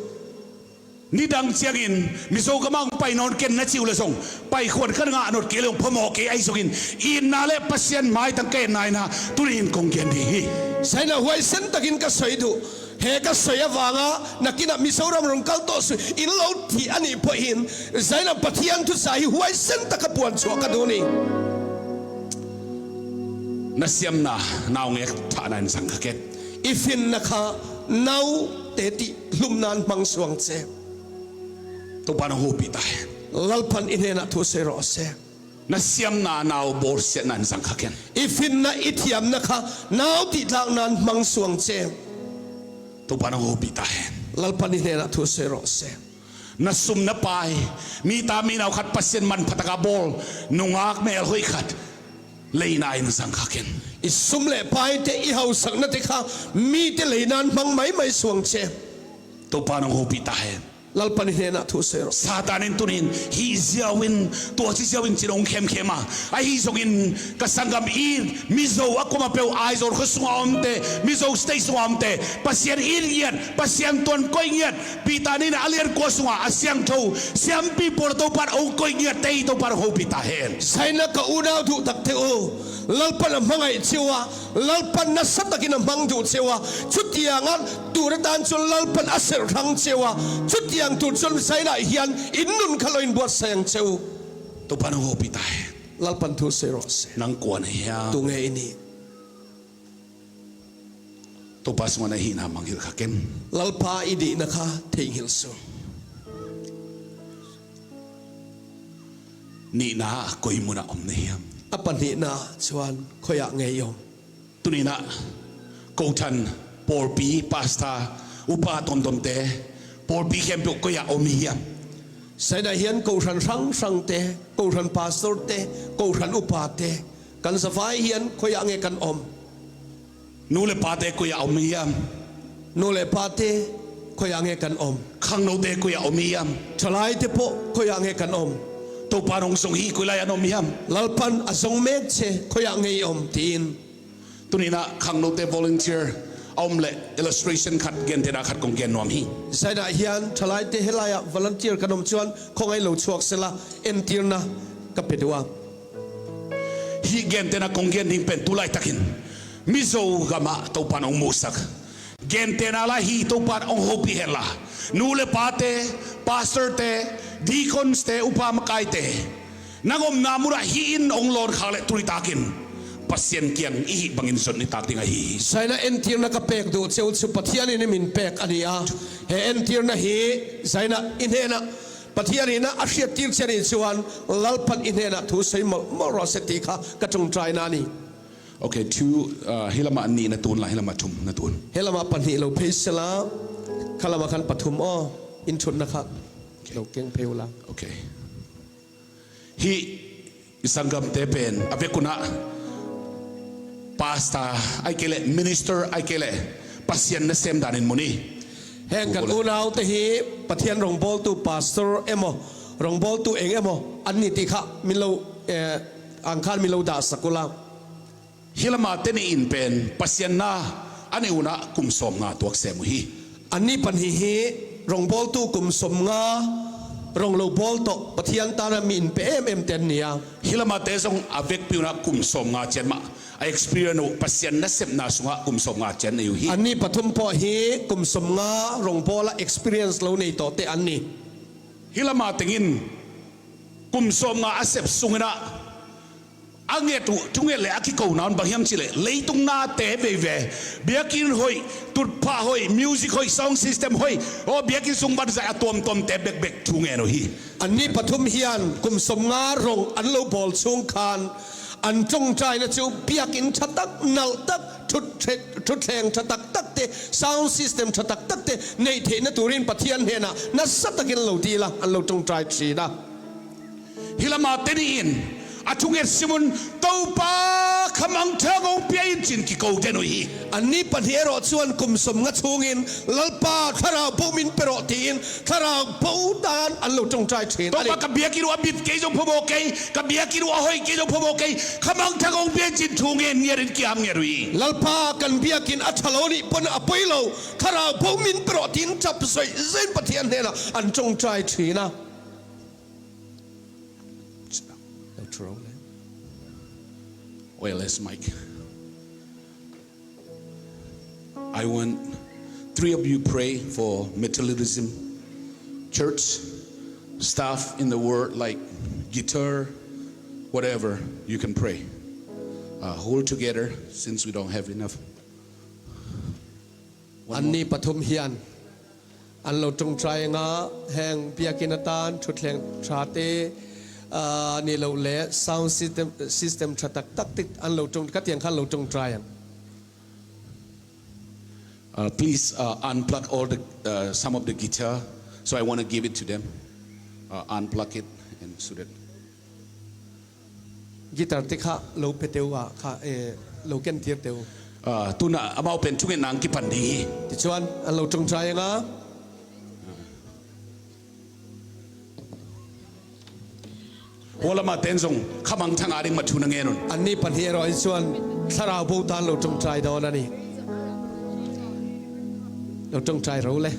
Ni dang chiang in Mizo ka mang pai nawn ken na chiu le zong pai khuan kan nga anot ke leong phomo ke ai zong in in na le Pasian mai tang ke nai na tuni in kong hian nih hi. Zainah huaisen takin ka sawi duh. He ka sawi avanga nakinah Mizoram rawn kal tawh suh in lo thih a nih pawhin Zainah Pathian thusa hi huaisen taka puan chhuah ka duh a ni. Na siamna nau ngek thah na in sang kha ket. I finna kha nau te tih hlum nan hmang suh ang che. Tupan a hu pi ta he. Lalpan i hnenah thu sawi rawh se. Na siamna nau bawr siat nan zang kha ken. I finna i thiamna kha nau tih tlak nan hmang suh ang che. Tupan a hu pi ta he. Lalpan i hnenah thu sawi rawh se. Na sum na pai mi ta mi nau khat Pasien man phatak ah bawl nungak mel hoi khat lei na in zang kha ken. I sum leh pai te i hausakna te kha mi te lei nan hmang mai mai suh ang che. Tupa nang hu pi ta he. Lalpan i hnenah thu sawi rawh. Satan in tunin hi ziau in tua chi ziau in chin ong khem khem a a hi zong in ka sangam i Mizo a kum a peu Aizawl khua sung a om te Mizo state sung a om te Pasian in ngiat Pasian tuan koi ngiat Pita nih a lian kua sungah a siang tho siampi pawl to par ong koi ngiat tei to par ho pita hen. Saina ka unau duh tak te u, Lalpan a hmangaih cheu a, Lalpan nasa takin a hmang duh cheu a, chutianga tur atan chuan Lalpan a serh hrang cheu a, chutiang tur chuan Saina hian in nun kha lo inbuatsaih ang che u. To par ho pita hen. Lalpan thu sawi rawh se. Nang kuan hian. Tunge i nih? Tupa sunga na hi na manghil kha ken. Lalpa i dihna kha theihnghilh suh. Nihna koi hmun ah um na hiam. A pahnihna chuan khawiah nge i um? Tunin ah Kothan pawlpi pastor upa tawntawn te pawlpi khem pu koi ah um hiam. Sainah hian kohhran hrang hrang te, kohhran pastor te, kohhran upa te Kan zavai hian khawiah nge kan awm? Nu le pa te khawiah awm hiam? Nu leh pa te khawiah nge kan awm? Khangno te khawiah awm hiam? Thalai te pawh khawiah nge kan awm? Topa rong zawng hi khawilai an awm hiam? Lalpan a zawng mek che khawiah nge i awm? tiin. Tunina khangno te volunteer a awm leh illustration khat gen te dah khat kong gen nuam hi. Zainah hian thalai te helaiah volunteer kan awm chuan khawngaih lo chhuak sela entirna ka pe duh a. Hi gen tena kong gen ding pen tulai takin Mizo gama topan ong musak gen tena la hi topan ong hopi hen la nu le pa te pastor te deacons te upa makai te nangom na mura hi in ong lon khak le turi takin Pasien kiang i hi bangin zon ni tak ding a hi. Saina entirna ka pek duh cheu chu Pathian in min pek a ni a, he entirna hi Zaina i hnenah Pathian ina a hriattir che nih chuan Lalpan i hnenah thu sawi mawlh mawlh rawh se tih kha ka tawngtaina a ni. Ok, thu hi lamah ni na tun la, hi lamah thum na tun. He lamah pahnih lo phei sela, kha lamah khan pathum aw, in thutna kha lo keng phei ula. Ok, hi Sangam te pen a vekuna pastor ai ke le minister ai ke le Pasian na sem dan in muni. Heng kan unau te hi Pathian rawngbawltu pastor emaw rawngbawltu eng emaw an ni tih kha min lo ang khan min lo dah sak ula. Hi lama te ni in pen Pasian na an i unah kum 50 tuak se mu hi. Anni pahnih hi rawngbawltu kum 50 rawng lo bawl tawh Pathian tana mi inpe em em te an ni a. Hi lama te zong a vek piunah kum 50 chian mah a experience u Pasian na semna sungah kum 50 chian nei u hi. Anni pathum pawh hi kum 50 rawngbawla experience lo nei tawh te an ni. Hi lama tengin kum 50 a sep sungina A nget u, cu nget le a ki ko nain bang chi le leitung na te ve ve biakinn hoi tutpha hoi music hoi sound system hoi o biakinn sung ban zai a tuam tom te bek bek thu nge no hi. Anni pathum hian kum 50 rawng an lo bawl chhung khan an tawngtaina chu biakinn tha tak, nalh tak, thutthleng tha tak tak te, sound system tha tak tak te neih theihna turin Pathian hnenah nasa takin lo dil a, an lo tawngtai thin a. Hi lam ah teni in a thunget Simon topa khamang thangong pia in chin ki ko te nui hi. Anni pahnih erawh chuan kum 50 chhungin Lalpa thlarau bo min pe rawh tiin thlarau bo tan an lo tawngtai thin a ni. Topa ka biak i ruah bit kei zong phaw kei, ka biak i ruah hoi kei zong phaw kei, khamang thangong pia in chin thu ngen ngiar in ki ham nge rui. Lalpa kan biakin a tha lo nih pawn a pawi lo, thlarau bo min pe rawh tiin tap zawih zawih in Pathian hnenah an tawngtai thin a. Wireless mic. I want three of you pray for materialism, church, staff in the world like guitar, whatever, you can pray. Hold together since we don't have enough. Anni pathum hian an lo tawngtai anga heng biakin atan thutthleng tha te nih loh leh sound system system tha tak tak te an lo tawng khatiang khan lo tawngtai ang. Please unplug all the some of the guitar so I want to give it to them unplug it and so that. Guitar te kha lo pe teu a kha e lo ken tir teu. Tuna amau pen chungin nang ki pan ding hi. Tichuan an lo tawngtai anga. Hualama ten zong khamang thanga ding ma thuna nge nun. Anni pahnih erawh hi chuan thlarau bo tan lo tawngtai dawn a ni. Lo tawngtai ro le.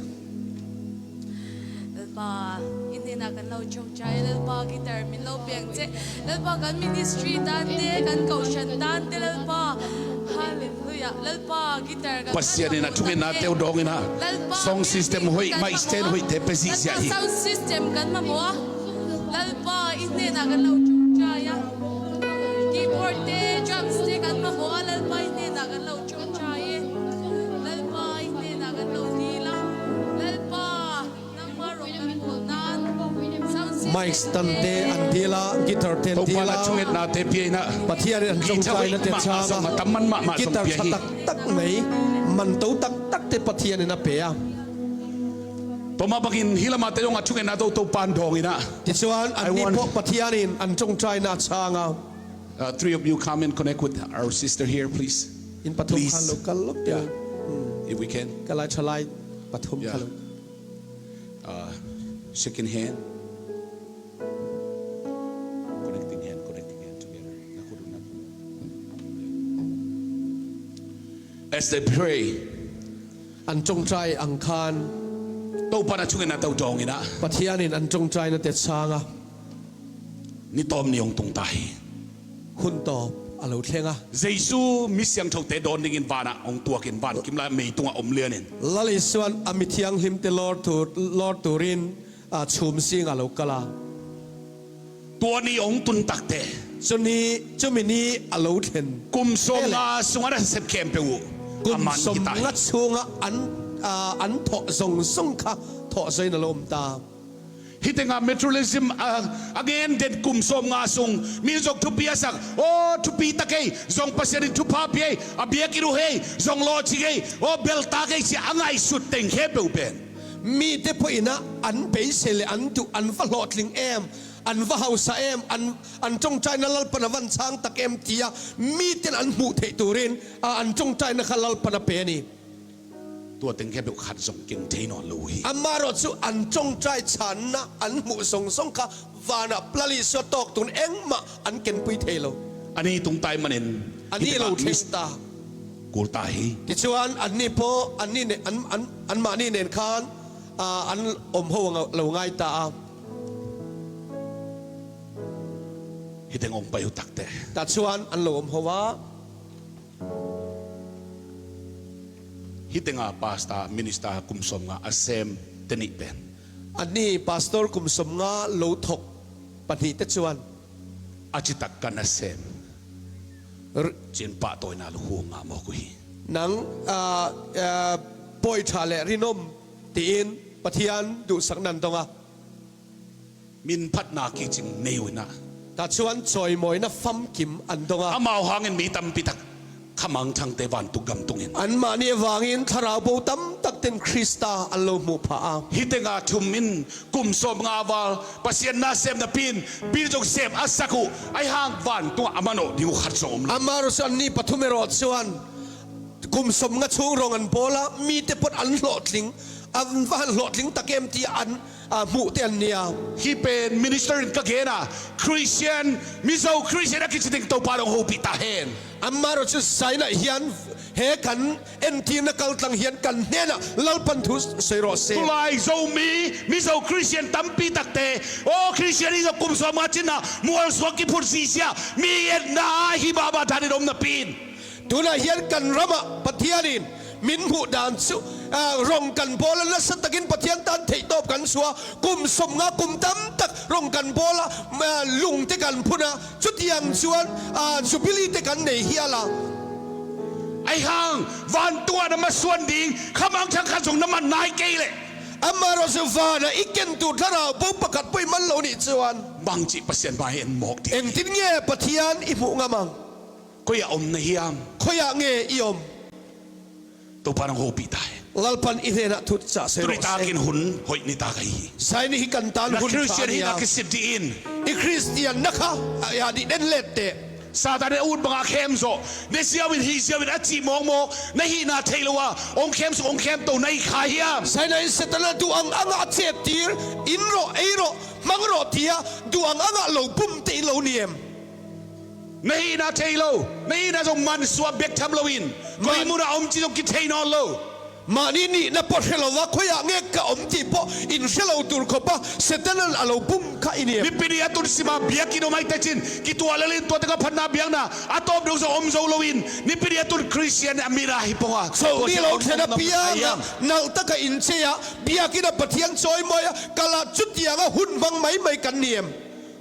Lalpa, i hnenah kan lo chawngchai, Lalpa guitar min lo piang che, Lalpa kan ministry tan te, kan kohhran tan te, Lalpa, Hallelujah, Lalpa guitar kan Pasian in a thungin a teu dawng in a Lalpa song system hoi mic stand hoi te pe zi zia Lalpa hi. sound system kan mamawh a, Lalpa i hnenah kan lo chawngchai a, keyboard te, drums te kan mamawh a, Lalpa i hnenah kan lo chawngchai e, Lalpa i hnenah kan lo dil a, Lalpa. Mic stand te an dil a, guitar te an dil a, Pathian in an tawngtaina te chhang a, guitar tha tak tak mai, man to tak tak te Pathian in a pe a. Tichuan anni pawh Pathian in an tawngtaina a chhang a. In pathum khan lo kal lawk teh u. Ka lai tha lai pathum kha lo. Shaking hand, connecting hand, connecting hand together. As they pray, An tawngtai ang khan Topan a chungin a to tawng ina Pathianin an tawngtaina te chhang a. Ni tawm ni ong tung ta hi. Hun tawp a lo thleng a. Jesuh misiang tho te dawn dingin van ah ong tuakin van kim lai mei tungah um lian in. Lal Isuan a mithianghlim te lawr tur lawr turin chhum zing a lo kal a. Tuan i ong tun tak te. Chuni chumi ni a lo thlen. Kum sawmnga sung an sep khem pe u. Kum sawmnga chhunga an an thawh zawng zawng kha thawh zawin a lo awm ta. Hitengah materialism again den kum 50 sung mi zong thupi a sak aw thupi tak ei zong pasian in thupha pi ei a biak iru hei zong law chi ei aw bel tak ei chi angai sut teng he peu pen. Mi te pawh ina an beisei leh an duh an va hlawhtling em, an va hausa em, an an tawngtaina Lalpan a van chhang tak em tia miten an hmuh theih turin an tawngtaina kha Lalpan a pe a ni. Tuateng hian deuh khat zawng keng thei nawn lo hi. Amaherawhchu an tawngtai chhanna an hmuh zawng zawng kha vanah Plalisua tawk tun engmah an kenpui thei lo. Ani tungtai manin Ani lo thleng ta. Kul ta hi. Tichuan anni pawh anni nen an an anmahni nen khan an awm ho lo ngai ta a. Hiteng awm paih tak te. Tah chuan an lo awm ho a. Hi tengah pastor minister kum 50 a sem te nih pen. Anni pastor kum 50 lo thawk pahnih te chuan. A chi tak kan a sem chin pah tawi na lu hu nga maw ku hi. Nang pawi tha leh rinawm tiin Pathian duhsak nan dawng a. Min phatnak hi chim neuina. Tah chuan chawimawina famkim an dawng a. Amah hangin mi tampi tak khamang thang te van tuk gam tungin. Anmahni avangin thlarau bo tam tak ten Krista an lo hmuh phah a. Hi tengah thum in kum 50 val Pasian na sem na pin pin zong sem a sak u ai hang van tung aman aw ding u khat zong um lo. Amaherawhchu anni pathum erawh chuan kum 50 chhung rawng an bawl a, mite pawh an hlawhtling, an va han hlawhtling tak em tih an a hmuh te an nia. Hi pen minister in ka gen a Christian Mizo Christian a kichiting to pa dong ho pi ta hen. Amaherawhchu chu Zainah hian he kan entirna kal tlang hian kan hnenah Lalpan thu sawi rawh se. Tulai Zomi Mizo Christian tampi tak te aw Christian hi kum 50 chin ah mual suak ki phur si sia mi en na hi ba ba than in om na pin. Tunah hian kan ramah Pathianin Min hmuh dan chu rawng kan bawl a, nasa takin Pathian tan theihtawp kan chhuah a, kum 50 kum tam tak rawng kan bawl a, lung te kan phun a, chutiang chuan Jubilee te kan nei hial a. Ai hang van tua na ma suan ding khamang chang kha zong na man nai ke le. Amaherawhchu vana i ken tur thlarau bo pakhat pawh i man lo nih chuan. Bang chi Pasian ba hi an mawk ding. Engtin nge Pathian i hmuh ngam ang? Khawiah awm na hiam? Khawiah nge i awm? Tupa nang ho pi tai. Lalpan i hnenah thut chah se rawh se. Tuni takin hun hoih ni ta ka hi. Zaini hi kan tan Na hun tha Christian a hi nia. na kisit dih in. I Christian na kha a nih den let teh. Satan nih a ut bangah khem zawh na ziau in hi ziau in a ci mawng maw na hi na thei lo a ong khem suk ong khem to na i kha hiam. Zainain Satan a duh ang anga a chet tir, in rawh, ei rawh, hmang rawh tia duh ang anga lo pum te in lo ni em? Na hi na thei lo, na hi na zong man sua bek tham lo in koi mun a om chi zong ki thei nawn lo. Mahni nihna pawh hre lova khawiah nge ka awm tih pawh in hre lo tur khawpa Setanan a lo bum kha i ni em? Mipi nih a tun sima biakinn um ai te chin ki tuah lel in tuah tikah phanna biakna a tawp deuh zong um zo lo in mipi nih a tun Christian a mira hi pawngah Chho ni lo thlen apianga nalh taka incheia biakinn a Pathian chawimawi a kal ah chutianga hun hmang mai mai kan ni em?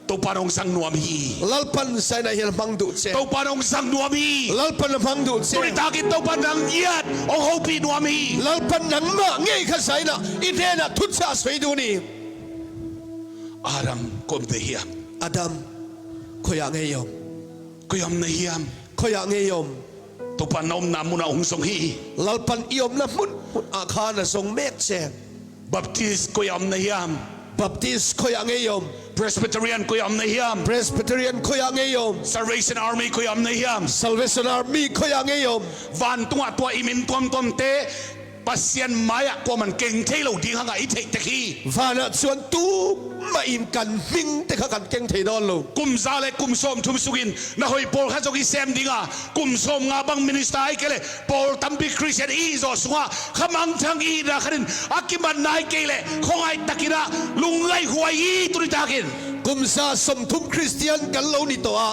Topan ong sang nuam hi. Lalpan Sinai hian a hmang duh che. Topan ong sang nuam hi. Lalpan a hmang duh che. Tuni takin topan nang iat ong hopi nuam hi. Lalpan nangmah ngei kha Sinai i hnenah thutchah a sawi duh ni. Adam kom te hiam. Adam, khawiah ngei awm? Khawiam na hiam. Khawiah ngei awm? Topan na umna hmun ah ung song hi. Lalpan i awmna hmun hmun ah khan a zawng mek che. Baptist khawiah na hiam. Baptist khawiah ngei awm. Presbyterian khawiah na hiam. Presbyterian khawiah ngei awm. Salvation Army khawiah na hiam. Salvation Army khawiah ngei awm. Van tungah tuah imin tuam tuam te Pasian maiah kuam an keng thei lo ding hangah i theih te khi. Vanah chuan tumah in kan hming te kha kan keng thei dawn lo. Kum za le kum 30 sungin na hoi pawl kha zong i sem dingah kum 50 bang minister ai ke le Paul tampi Christian i zaw sungah khamang thang i na khanin akiman nai ke le khongai takina lungai huai i turi takin. Kum 30 Christian kan lo ni tawh a,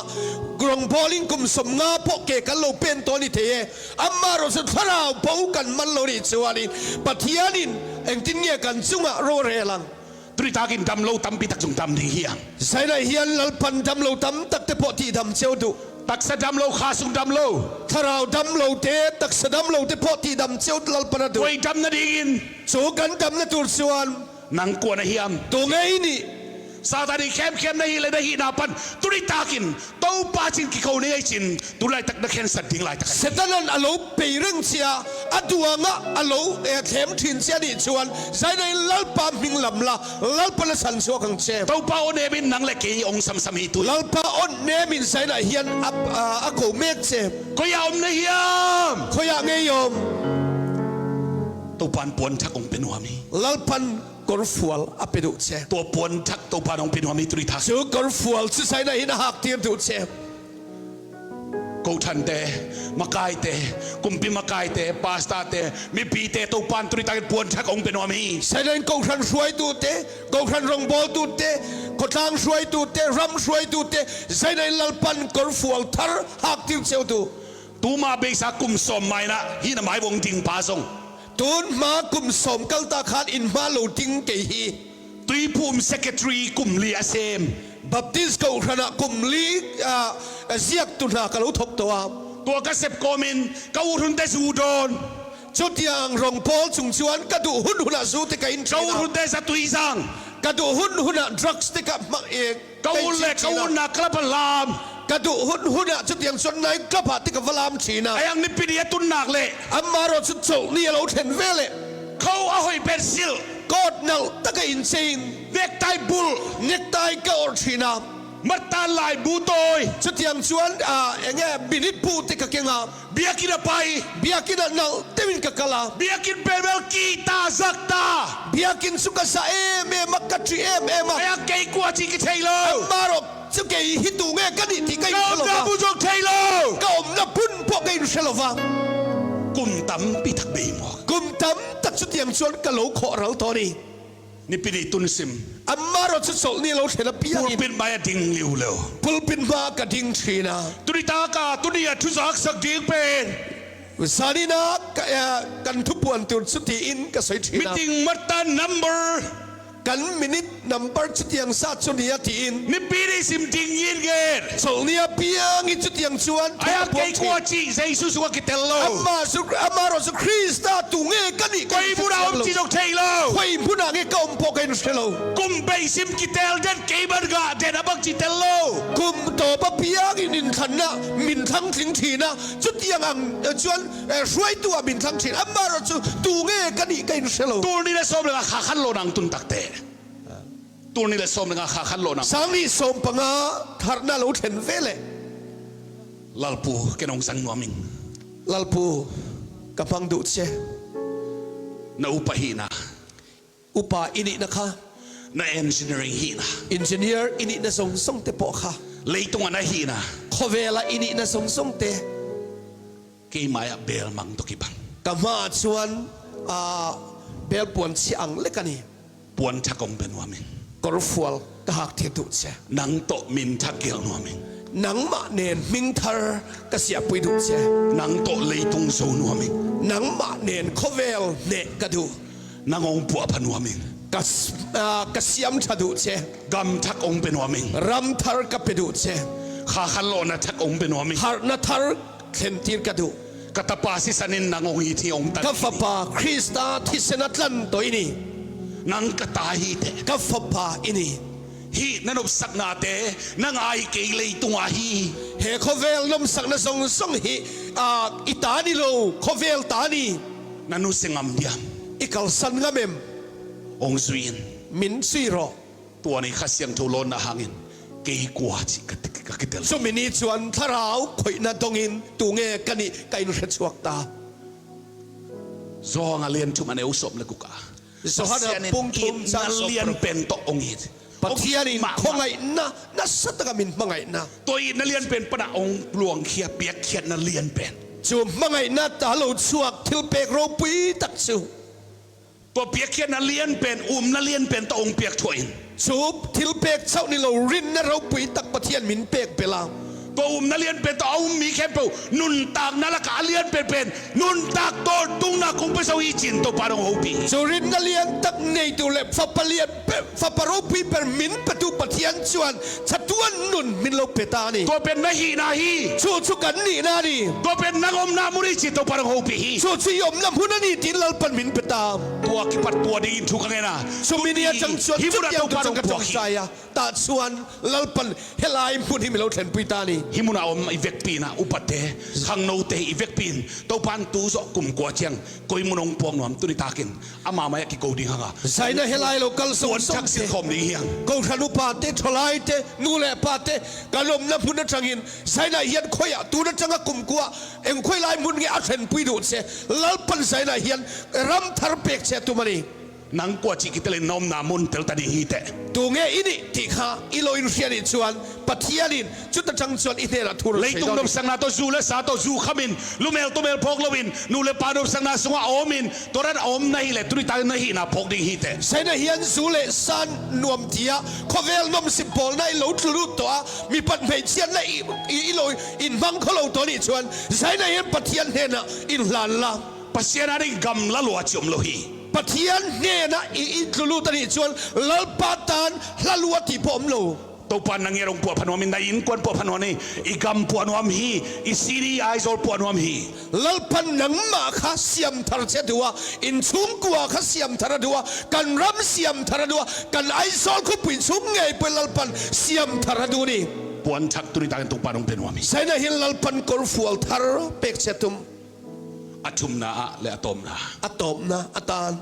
rawngbawlin kum 50 pawh ke kan lo pen tawh a ni thei e. Amaherawhchu thlarau bo kan man lo nih chuanin Pathianin engtin nge kan chungah ro rel ang? Turi takin dam lo tampi tak chung dam ding hi ang. Zainai hian Lalpan dam lo tam tak te pawh tih dam cheu duh. Taksa dam lo, kha sung dam lo. Thlarau dam lo te, taksa dam lo te pawh tih dam cheu Lalpan a duh. Tuai dam na ding in. Chu kan dam na tur chuan. Nang kuan a hiam. Tu ngei nih. Satan i khem khem na hi le na hi na pan turi takin to pa chin ki ko nei ai chin tu lai tak na khen sat ding lai tak. Setanan a lo pei reng che a, a duangah a lo thlem thin che a nih chuan Zainai Lalpa hming lam la, Lalpa la chhan chhuak ang che. Topa aw nemin nang le kei ong sam sam hi tui. Lalpa aw nemin Zainai hian a ko mek che. Khawiah awm na hiam. Khawiah ngei awm. Topan puan thak ong pe nuam hi. Lalpan kawr fual a pe duh che. To puan thak topan ong pe nuam hi turi thak. Chu kawr fual chu Zainai hian a hak tir duh che. Kothan te, makai te, kumpi makai te, pasta te, mipi te topan turi takin puan thak ong pe nuam hi. Sailen kohhran hruaitu te, kohhran rawngbawltu te, khawtlang hruaitu te, ram hruaitu te, Zainai Lalpan kawrfual thar hak tir cheu tu. Tuma beisa kum 10 mai na hi na mai vong ding pa zong. Tun hma kum 10 kal ta khan in hma lo ding kei hi. Tuiphum secretary kum li a sem. Baptist kohhran ah kum li ziak tu hna ka lo thawk tawh a. Tua ka sep kawm in ka uhrun te zu dawn. Chutiang rawng pawl chung chuan ka duh hun hunah zu te ka in Ka thin a. uhrun te za tui zang. Ka duh hun hunah drugs te ka hmang e Ka ka ur in le ching ka thin a. ur na club a lam. Ka duh hun hunah chutiang chuan night club ah te ka va lam thin a. Ayang nipi ni a tunnak le. Amaherawh chu chawlhni a lo thlen ve leh. Kho a hawi pencil. Coat nalh taka in chein. Necktie bul. Necktie ka awrh thin a. Mata lai bu tawi. Chutiang chuan eng nge minute bu te ka keng a. Biakinn a pai. Biakinn ah nalh deuhin ka kal a. Biakinn pemel ki ta zak ta. Biakinn chu ka za em em a, ka ṭi em em a. Aya kei kua chi ki thei lo. Amaherawh chu kei hi tu nge ka nih tih ka inhre lo va. Ka awmna bu zawk thei lo. Ka awmna bun pawh ka inhre lo va. Kum tampi tak bei maw. Kum tam tak chutiang chuan ka lo khawh ral tawh a ni. Nipini tun sim. Amaherawh chu chawlhni lo thlen apiangin. Pulpit hmai a ding liu lo. Pulpit hma ka ding thin a. Tunita ka tuni a thuzak sak ding pen. Zanina kan thupuan tur chu tiin ka sawi thin a. Meeting mata number. Kan minute number chutiang zat chu nia tiin. Mipi nih sim ding yin ngen. Chawlhni apiang hi chutiang chuan thu Aya ka puang kei thin. kua chi Jesuh zung a ki tel lo. Amah zu amarawh chu Krista tu nge ka nih ka Koi inhre hmunah chiang um lo. chi zawk thei lo. Khawi hmunah nge ka awm pawh ka inhre lo. Kum bei sim ki tel den kei ban ga den a bak chi tel lo. Kum tawp apiangin inthlanna min thlang tling thin a, chutiang ang chuan Hruaitu ah min thlang thin. Amaherawh chu tu nge ka nih ka inhre lo. Turni le sawm lengah kha khan lawn ang tun tak te. Turni le sawm lengah kha khan lawn ang. Sangni 15 tharna lo thlen ve le. Lalpu kenawng zang nuam in. Lalpu ka hmang duh che. Na upa hi na. Upa i nihna kha. Na engineering hihna. Engineer i nihna zawng zawng te pawh kha. Leitung ah na hihna. Khawvel ah i nihna zawng zawng te. Keimah ah bel mang tuk i bang. Ka hma ah chuan bel puan chhia ang lek a ni. Puan tha kong pe nuam in. Kawrfual ka hak thei duh che. Nang tawh min tha kel nuam in. Nangmah nen hming thar ka siahpui duh che. Nang tawh leitung zo nuam in. Nangmah nen khawvel hneh ka duh. Na ngawng puah pha nuam in. Ka ka siam tha duh che. Gam thak ong pe nuam in. Ram thar ka pe duh che. Kha khan lawh na thak ong pe nuam in. Harhna thar thlen tir ka duh. Ka tapa sisan in na ngawng hi thi ong tan Ka fapa Krista thisen a tlan tawh i ni. Nang ka ta hi te. Ka fapa i ni. Hi na nawmsakna te na ngai kei leitung ah hi. He khawvel nawmsakna zawng zawng hi i ta ni lo, khawvel ta ni. Na nu si ngam diam. I kalsan ngam em? Ong zui in. Min zui rawh. Tuan i kha siang tho lawn na hang in kei kua chi ka ka ki tel. Chumi ni chuan thlarau khawihna dawng in tu nge ka nih ka in hre chhuak ta. Zawng a lian thum an eu sawm le kuk a. Johana pung thum chang sawm lian pen to ong it. Pathian in khawngaihna nasa taka min hmangaihna. Toi na lian pen pana ong luang khia piak khiat na lian pen. Chu hmangaihna ta lo chhuak thil pek ropui tak chu. To piak khiat na lian pen um na lian pen to ong piak thuah in. Chu thil pek chauh ni lo rinna ropui tak Pathian min pek bela. To um na lian pen to a um mi khem po nun tak na laka a lian pen pen Nun tak tor tung na kung pe so hi chin to parong ho pi. Chu rinna lian tak neitu leh fapa lian ber, fapa ropui ber min petu Pathian chuan chatuan nun min lo pe ta a ni. To pen na hi na hi. Chu chu kan nihna a ni. To pen nang awm na muri chin to parong ho pi hi. Chu chu i awmna hmun a ni tiin Lalpan min pe ta. Tua ki pat tua ding in thu ka ngen a. Chumi ni atang chuan chutiang tu chu ka tawngtai a. Tah chuan Lalpan helai hmun hi mi lo thlenpui ta a ni. Hi hmunah awm i vek pinah upat te, khangno te hi i vek pin, topan tu zawh kum kua chiang koi munong puang nuam tuni takin ama mai a ki ko ding hanga. Zaina helai lo kal zawng Puan zawng thak te, sil khawm ding hiang. Kohhran upa te, thalai te, nu leh pa te kan awmna hmun atangin Zaina hian khawiah tun atanga kum kua eng khawi lai hmun nge a thlenpui duh che, Lalpan Zaina hian ram thar pek che a tum a ni. Nang kua chi ki telin nawm na mun tel ta ding hi teh. Tu nge i nih tih kha i lo inhria nih chuan Pathianin chuta tang chuan i hnenah thu rawn sawi Leitung dawn a ni. nawmsakna to zu le sa to zu khamin, lumel tumel phawk loin, nu le pa nawmsakna sungah awmin, toran awm na hi le tuni ta na hi na phawk ding hi teh. China hian zu leh san nuam tia khawvel nawmsip pawlna i lo tlu lut tawh a, mipat hmeichhiatna i lo inhmang khaw lo tawh nih chuan China hian Pathian hnenah inhlan la. Pathian a ring gam la lua chi awm lo hi. Pathian hnena i intlu lut a nih chuan Lalpa tan hla lua tih pawh awm lo. Topan na ngerong puah phanuam in na inn kuan puah phanuam i i gam puah nuam hi i city Aizawl puah nuam hi. Lalpan nangmah kha siam thar che a duh a, in chhungkua kha siam thar a duh a, kan ram siam thar a duh a, kan Aizawl khawpui chhung ngei pawhin Lalpan siam thar a duh a ni. Puan thak tuni takin tukpa nung pe nuam hi. China hian Lalpan kawrfual thar pek che a tum. A thumna ah le a tawmna. A tawmna atan.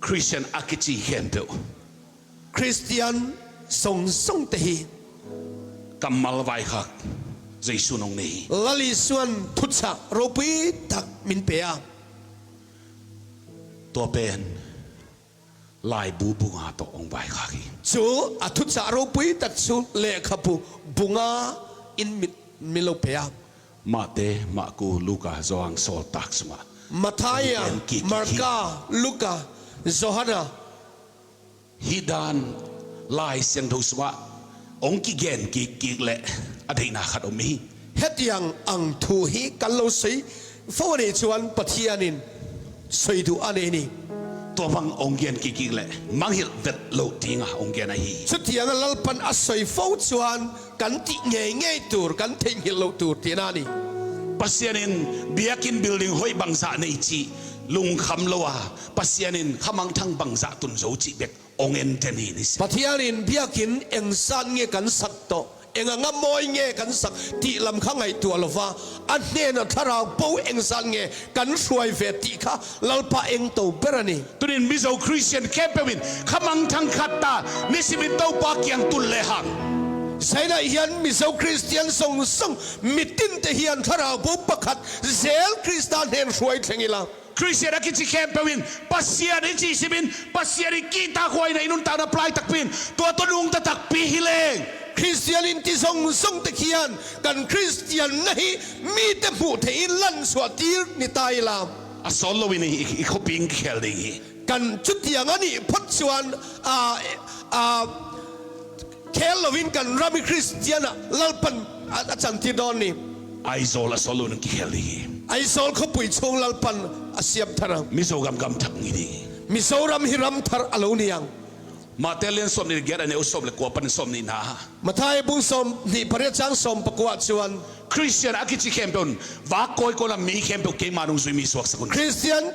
Christian a kichi hian deuh. Christian zawng zawng te hi. Kam mal vai kha Jesuh nung nei hi. Lal Isuan thuchah ropui tak min pe a. Tua pen Lai bu bunga tawh awng vai kha khi. Chu a thuchah ropui tak chu lehkhabu bunga in min lo pe a. Mate, Maku, Luka, Joang, Saul tak chungah Mathaia, an ki ki khi. Marka, Luka, Johana. Hi dan Lai siangtho chungah ong ki gen ki kik le a theihnak khat um hi. Hetiang ang thu hi kan lo sawi fo a nih chuan Pathianin sawi duh a nei ni. Tuavang ong gen ki ki le manghilh vet lo tinga ong gen a hi. Chutianga Lalpan a sawi fo chuan kan tih ngei ngei tur, kan theihnghilh loh tur tihna a ni. Pasianin Biakin building hawih bang zah nei chi lungkham lo a, Pasianin khamang thang bang zah tun zo chi bek ongen ten hi ni se. Pathianin Biakin eng zat nge kan sak tawh, eng anga mawi nge kan sak tih lam kha ngaihtuah lova, a hnena thlarau bo eng zat nge kan hruai ve tih kha Lalpa eng to ber a ni. Tunin Mizo Christian Camp-in khamang thang khat ta nisimin topa kiang tul leh hang. Zainah hian Mizo Kristian zawng zawng mitin te hian thlarau bo pakhat zel Krista hnen hruai thleng ila. Christian a kichi camp-in Pasian i chi simin Pasian i ki ta huai na inun tan apply tak pin tua to nung ta tak pi hi leng. Kristian in ti zawng zawng te khian kan Kristian na hi mite hmuh theihin lan chhuah tir ni ta ila. A sawl lo in i khawping khel ding hi. Kan chutiang a nih phawt chuan a a khel lovin kan ram i Kristian ah Lalpan a chantir dawn ni. Aizawl a sawl lo in ki khel ding hi. Aizawl khawpui chhung Lalpan a siam thar ang. Mizoram gam thak ngi ding hi. Mizoram hi ram thar a lo ni ang. Mah te lian 20 get a neu 19 pan 20 hna. Matthai bung 28 chang 19 chuan. Christian a kichi khem peun va kawi ko lam mi khem peu keimah nung zui mi suak sakun. Christian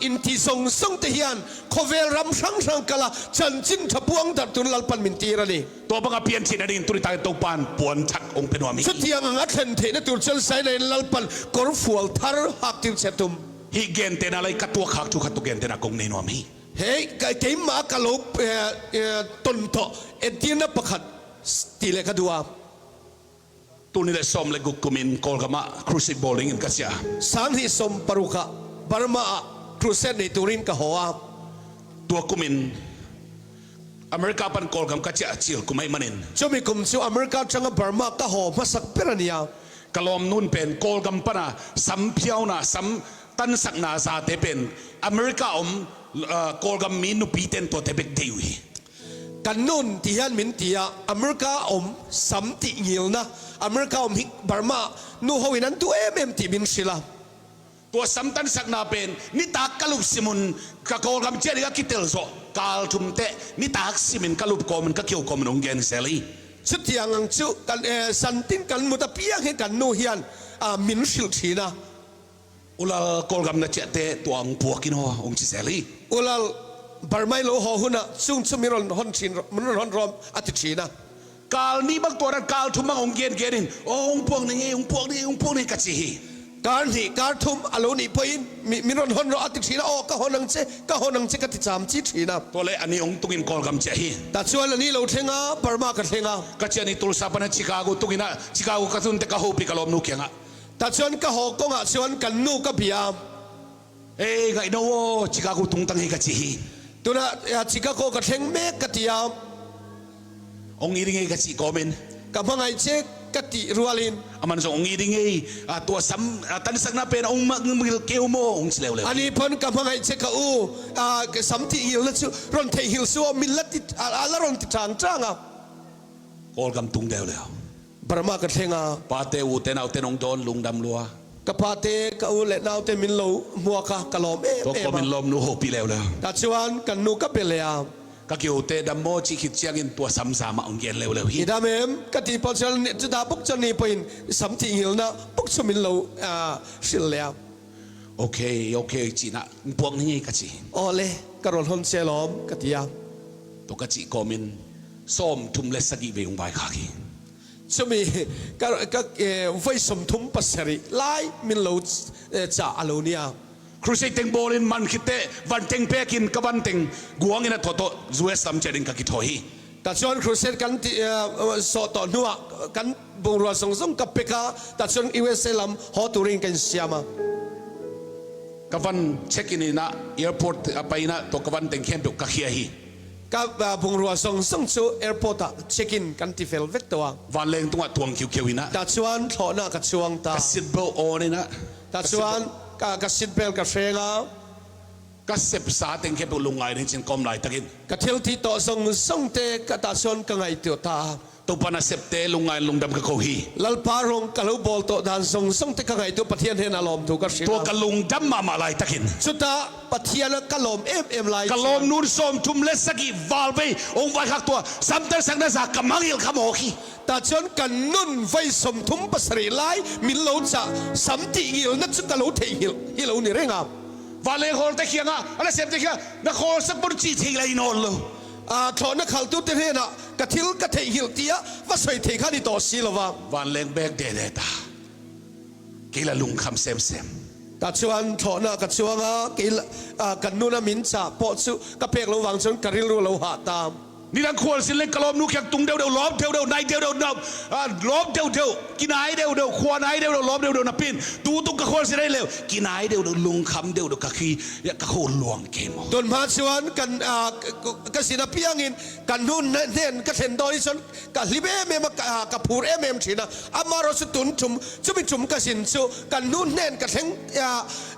inti zawng zawng te hian khawvel ram hrang hrang kala chanchin tha puang darh tun Lalpan min tir a ni. Tuah banga pian chin a ding turi takin topan puan that ong pe nuam hi. Chutiang ang a thlen theihna tur chuan Sailaiin Lalpan kawr fual thar hak tir che tum. Hi gen te na lai ka tuak hak chu khat tu gen te na kong nei nuam hi. Hei keimah ka lo tawn tawh entirna pakhat tih leh ka duh a. Tuni le sawm le guk kum in Kawlram ah crusade bowling in ka chiah. 2016 ah Burma ah crusade nei turin ka haw a. Tua kum in America pan Kawlram ka chiah chil kum hei man in. Chumi kum chu America atanga Burma ka haw hmasak ber a nia. Ka lawm nun pen Kawlram pan ah sam phiau na sam tan sak na za te pen America um Kawlram mi nupi ten to te bek deu hi. Kan nun ti hian min ti a, America awm sam tih ngilna, America awm hi Burma nu ho in an duh em em tih min hrilh a. Tua sam tan sakna pen ni tak ka lup simun ka Kawlram chiah ding a ki tel zawh kal thum teh ni tak simin ka lup kawmin ka kio kawmin ung gen zel i. Chutiang ang chu kan zantin kan mut apiang hi kan nu hian min hrilh thin a. Ulal Kawlram na chiah te tuang puak in haw ung chi zel i. Ulal Burma i lo haw hunah chung chu min rawn hawn thin min rawn hawn rawm a ti thin a. Kal ni bak tuaran kal thum ang ung gen gen in aw ung puak ni nge ung puak ni ung puak ni ka chi hi. Kar hnih kar thum a lo nih pawhin mi min rawn hawn rawh a ti thin a aw ka hawn ang che ka hawn ang che ka ti cham chi thin a. Tawle ani ung tungin Kawlram chiah hi. Tah chuan ani lo thleng a Burma ka thleng a. Ka chiah ni Tulsa pana Chicago tungin a Chicago ka thun te ka hopi ka lawm nu kiangah. Tah chuan ka haw kawngah chuan kan nu ka bia a. Hey, ngaihno aw, Chicago tung tang hi ka chi hi. Tunah Chicago ka thleng mek ka ti a. Ong i ringei ka chih kawmin. Ka hmangaih che ka tih rualin. Aman zawng ong i ringei tuah sam tan sakna pen ong mil keu maw ong chi leu leu. Ani pawn ka hmangaih che ka u sam tih ngilna chu rawn theihnghilh suh aw min la ti a la rawn ti chang chang a. Kawlkam tung deuh leu. Burma ka thleng a. Pa te u te nau te nung dawn lungdam lua. Ka pa te ka u leh nau te min lo hmuak a, ka lawm em em a. Tawk min lawm nu ho pi leu leu. Tah chuan kan nu ka pe leh a. Ka kiu te dam maw chi khit chiang in tua sam zam ah ong gen leu leu hi. I dam em? Ka ti pawh chuan chutah bawk chuan ni pawhin sam tih ngilna bawk chu min lo hrilh leh a. Ok ok chi nah puak ni ngei ka chi. Aw le, ka rawn hawn che lawm ka ti a. To ka chih kawm in 30 le sagi ve ung vai kha khi. Chumi ka ka voi 37 lai min lo chah a lo nia. Crusade teng ball in man khi te van teng pek in ka van teng guang in a thaw tawh US lam chen in ka ki thaw hi. Tah chuan crusade kan ti sawh tawh hnuah kan bungrua zawng zawng ka pek a, tah chuan USA lam haw turin ka insiam a. Ka van check in in ah airport a pain ah to ka van teng khem pek ka khia hi. Ka bungrua zawng zawng chu airport ah check in kan ti fel vek tawh a. Van leng tungah tuang khiu khiu in ah. Tah chuan thlawhna ka chuang ta. Ka seat belt on in ah. Tah chuan ka seat belt ka hreng a. Ka sep sa teng khem pek lungngai ning chin kom lai takin. Ka thil ti tawh zawng zawng te ka tah chuan ka ngaihtuah ta. Tupana septe lungngain lungdam ka ko hi. Lalpa rawng ka lo bawl tawh dan zawng zawng te ka ngaihtuah Pathian hian a lawm thu ka hrilh a. Tua ka lungdam mah mah lai takin. Chutah Pathian a ka lawm em em lai Ka chuan. lawm nun 30 le saki val vei ong vai khak tua samter sak na za ka mangil kha maw khi. Tah chuan kan nun vei 37 lai min lo chah sam tih ngilna chu ka lo theihnghilh hi lo ni reng a. Va leng hawl te khiang a, a la sem te khiang na khawl sak pawn chi thei lai nawn lo. A thlawhna khaltute hnenah ka thil ka theihnghilh tia va sawi thei kha ni tawh si lo va. Van leng bek de de ta, kei la lungkham sem sem. Tah chuan thlawhna ka chuang a, kei la kan nuna min chah pawh chu ka pek lo vang chuan ka rilru a lo hah ta. Nidang khual sin leng ka lawm nu khiang tung deuh deuh lawm deuh deuh nai deuh deuh lawm deuh deuh ki nai deuh deuh khua nai deuh deuh lawm deuh deuh na pin tu tung ka khual sin ei leu ki nai deuh deuh lungkham deuh deuh ka khi ka kho luang ke maw. Tun hma chuan kan ka sin apiangin kan hnu hnen ka thlen dawn hi chuan ka hlim em em a, ka phur em em thin a. Amaherawh chu tun tum chumi tum ka sin chu kan hnu hnen ka thleng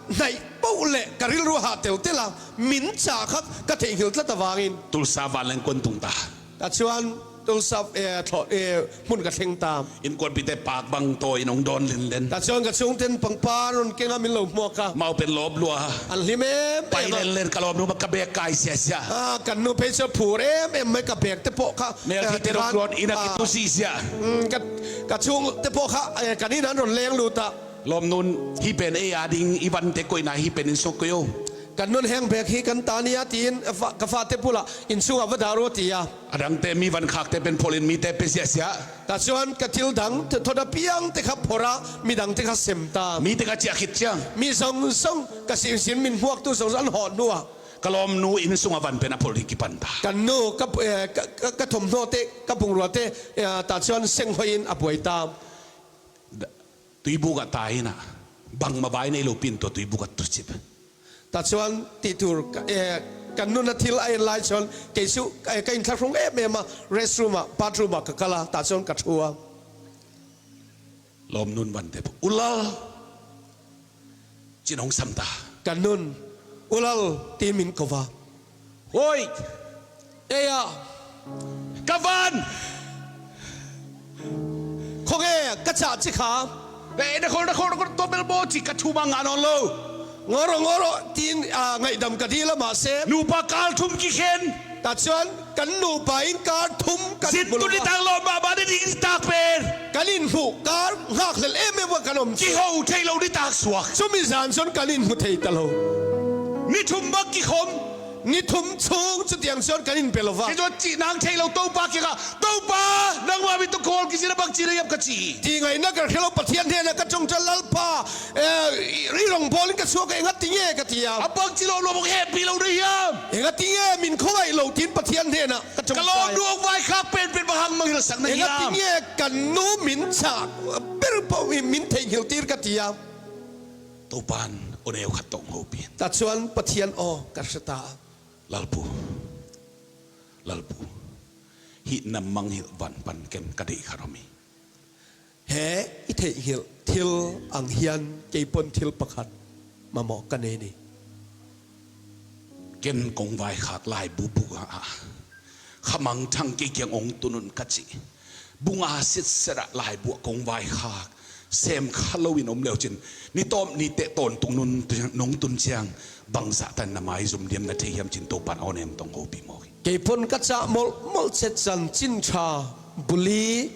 hnaih poh leh ka rilru hah tel tel a, min chah kha ka theihnghilh tlat avangin. Tulsa van leng kuan tung ta. Tah chuan Tulsa thlawh hmun ka thleng ta. In kuan pite pak bang tawi in ong dawn len len. Tah chuan ka chhungten pangpar rawn keng a min lo hmuak a. Mau pen lawm lua. An hlim em em a. Pai len len ka lawm nu ka bag kai sia sia. Kan nu phei chu a phur em em mai ka bag te pawh kha. Mel khi te rawk rawn in a ki tu si sia. Ka chhung te pawh kha kan in an rawn leng lut a. Lawm nun hi pen ei a ding i van te koi na hi pen in sawk koi o. Kan nun heng bag hi kan ta nia tiin ka fate bulah inchhungah va dah ru a ti a. A dang te mi van khak te pen phawlh in mi te pe ziah siah. Tah chuan ka thil dang thawt apiang te kha phawrh a, mi dang te kha sem ta. Mi te kha chiah khit chiang. Mi zawng zawng ka sinsin min hmuaktu zawng zawng an hawh hnuah. Ka lawm nu inn sung a van pen a phawlh hi ki pan ta. Kan nu ka ka thawmhnaw te ka bungrua te tah chuan seng hawiin a buai ta. Tuibuk ah ta in ah bang ma vai nei lo pin to tuibuk ah tu chip. Tah chuan tih tur kan nuna thil a en lai chuan kei chu ka inthlahrung em em a, restroom ah bathroom ah ka kal a, tah chuan ka thu a. Lawm nun van te ulal chin hong sam ta. Kan nun ulal ti min ko va. Hawi! Eia! Ka van! Khawnge ka chah chi kha? Eh, na khor, na khor, na khor, to bel bo chi ka thu ma nga non lo. Ngawro, ngawro, tiin ngaihdam ka dil a, mahse. Nupa kar thum ki khen. Tah chuan kan nupa in kar thum kan Zit hmu tu lo ni va. tang lo ma ba ni ding tak pen. Kan inhmuh kar nghakhlel em em a kan awm chu. Ki ho thei lo ni tak suak. Chumi zan chuan kan inhmu thei ta lo. Ni thum bak ki khawm. Ni thum chhung chutiang chuan kan inpe lo va. Kei chuan chih nang thei lo Topa ki ka, Topa! Nangmah mi tukawl ki zir a bak chi rei ap ka chi. Tih ngaihna ka hre lo Pathian hnenah ka tawngtai Lalpa i rawngbawlin ka chhuak a engati nge ka ti a. A bak chi lo lo bawk happy lo rei hiam. Engati nge min khawngaih lo tiin Pathian hnenah ka Ka tawngtai. lawm nu awk vai khak pen pen va hang mang hil sak na hiam. Engati nge kan nu min chah ber pawh min theihnghilh tir ka ti a. Topan aw neu khat tawng ho pin. Tah chuan Pathian aw ka hre ta a. Lalpu, Lalpu, hi nam mang hi van pan ken ka deih kha rawmi. He i theihnghilh thil ang hian kei pawn thil pakhat mamawh ka nei ni. Ken kong vai khak lai bu bu a kha mang thang ke kiang ong tunun ka chi. Bunga sit sera lai bua kong vai khak sem kha lo in om leo chin ni tom ni te ton tung nun nong tun chiang bang za tan na mai zum diam na the hiam chin to pan on em tong ho pi mo. Kei pawn ka chah mawlh mawlh che chan chin tha buli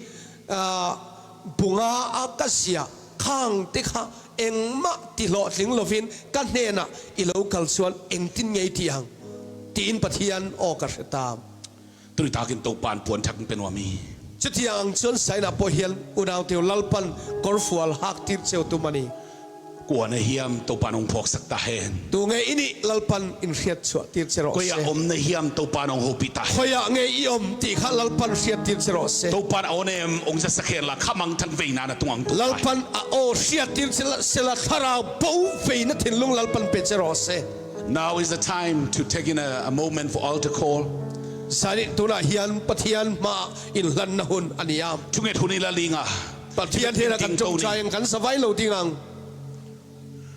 bunga a ka ziah khang te kha engmah ti hlawhtling lovin ka hnenah i lo kal chuan engtin ngei ti ang tiin Pathian aw ka hre ta. Tui takin topan puan thak pe nuam hi. Chutiang ang chuan Saina pawh hian unau teu Lalpan kawrfual hak tir cheu tum a ni. Kuan a hiam topan ong phawk sak ta hen. Tu nge i nih Lalpan in hriat chhuah tir che rawh Khawiah se. awm na hiam topan ong ho pi ta hen. Khawiah nge i awm tih kha Lalpan hriat tir che rawh se. Topan a awn em ong za sakher la kha mang thang vei nan a tung ang tuk lai. Lalpan a aw hriat tir che se la thlarau bo vei na thinlung Lalpan pe che rawh se. Now is the time to take in a, a moment for altar call. Zani tunah hian Pathian hmaah inhlanna hun a ni a. Thunget hun ila linga. Pathian hnenah kan tawngtai ang, kan savai lo ding ang.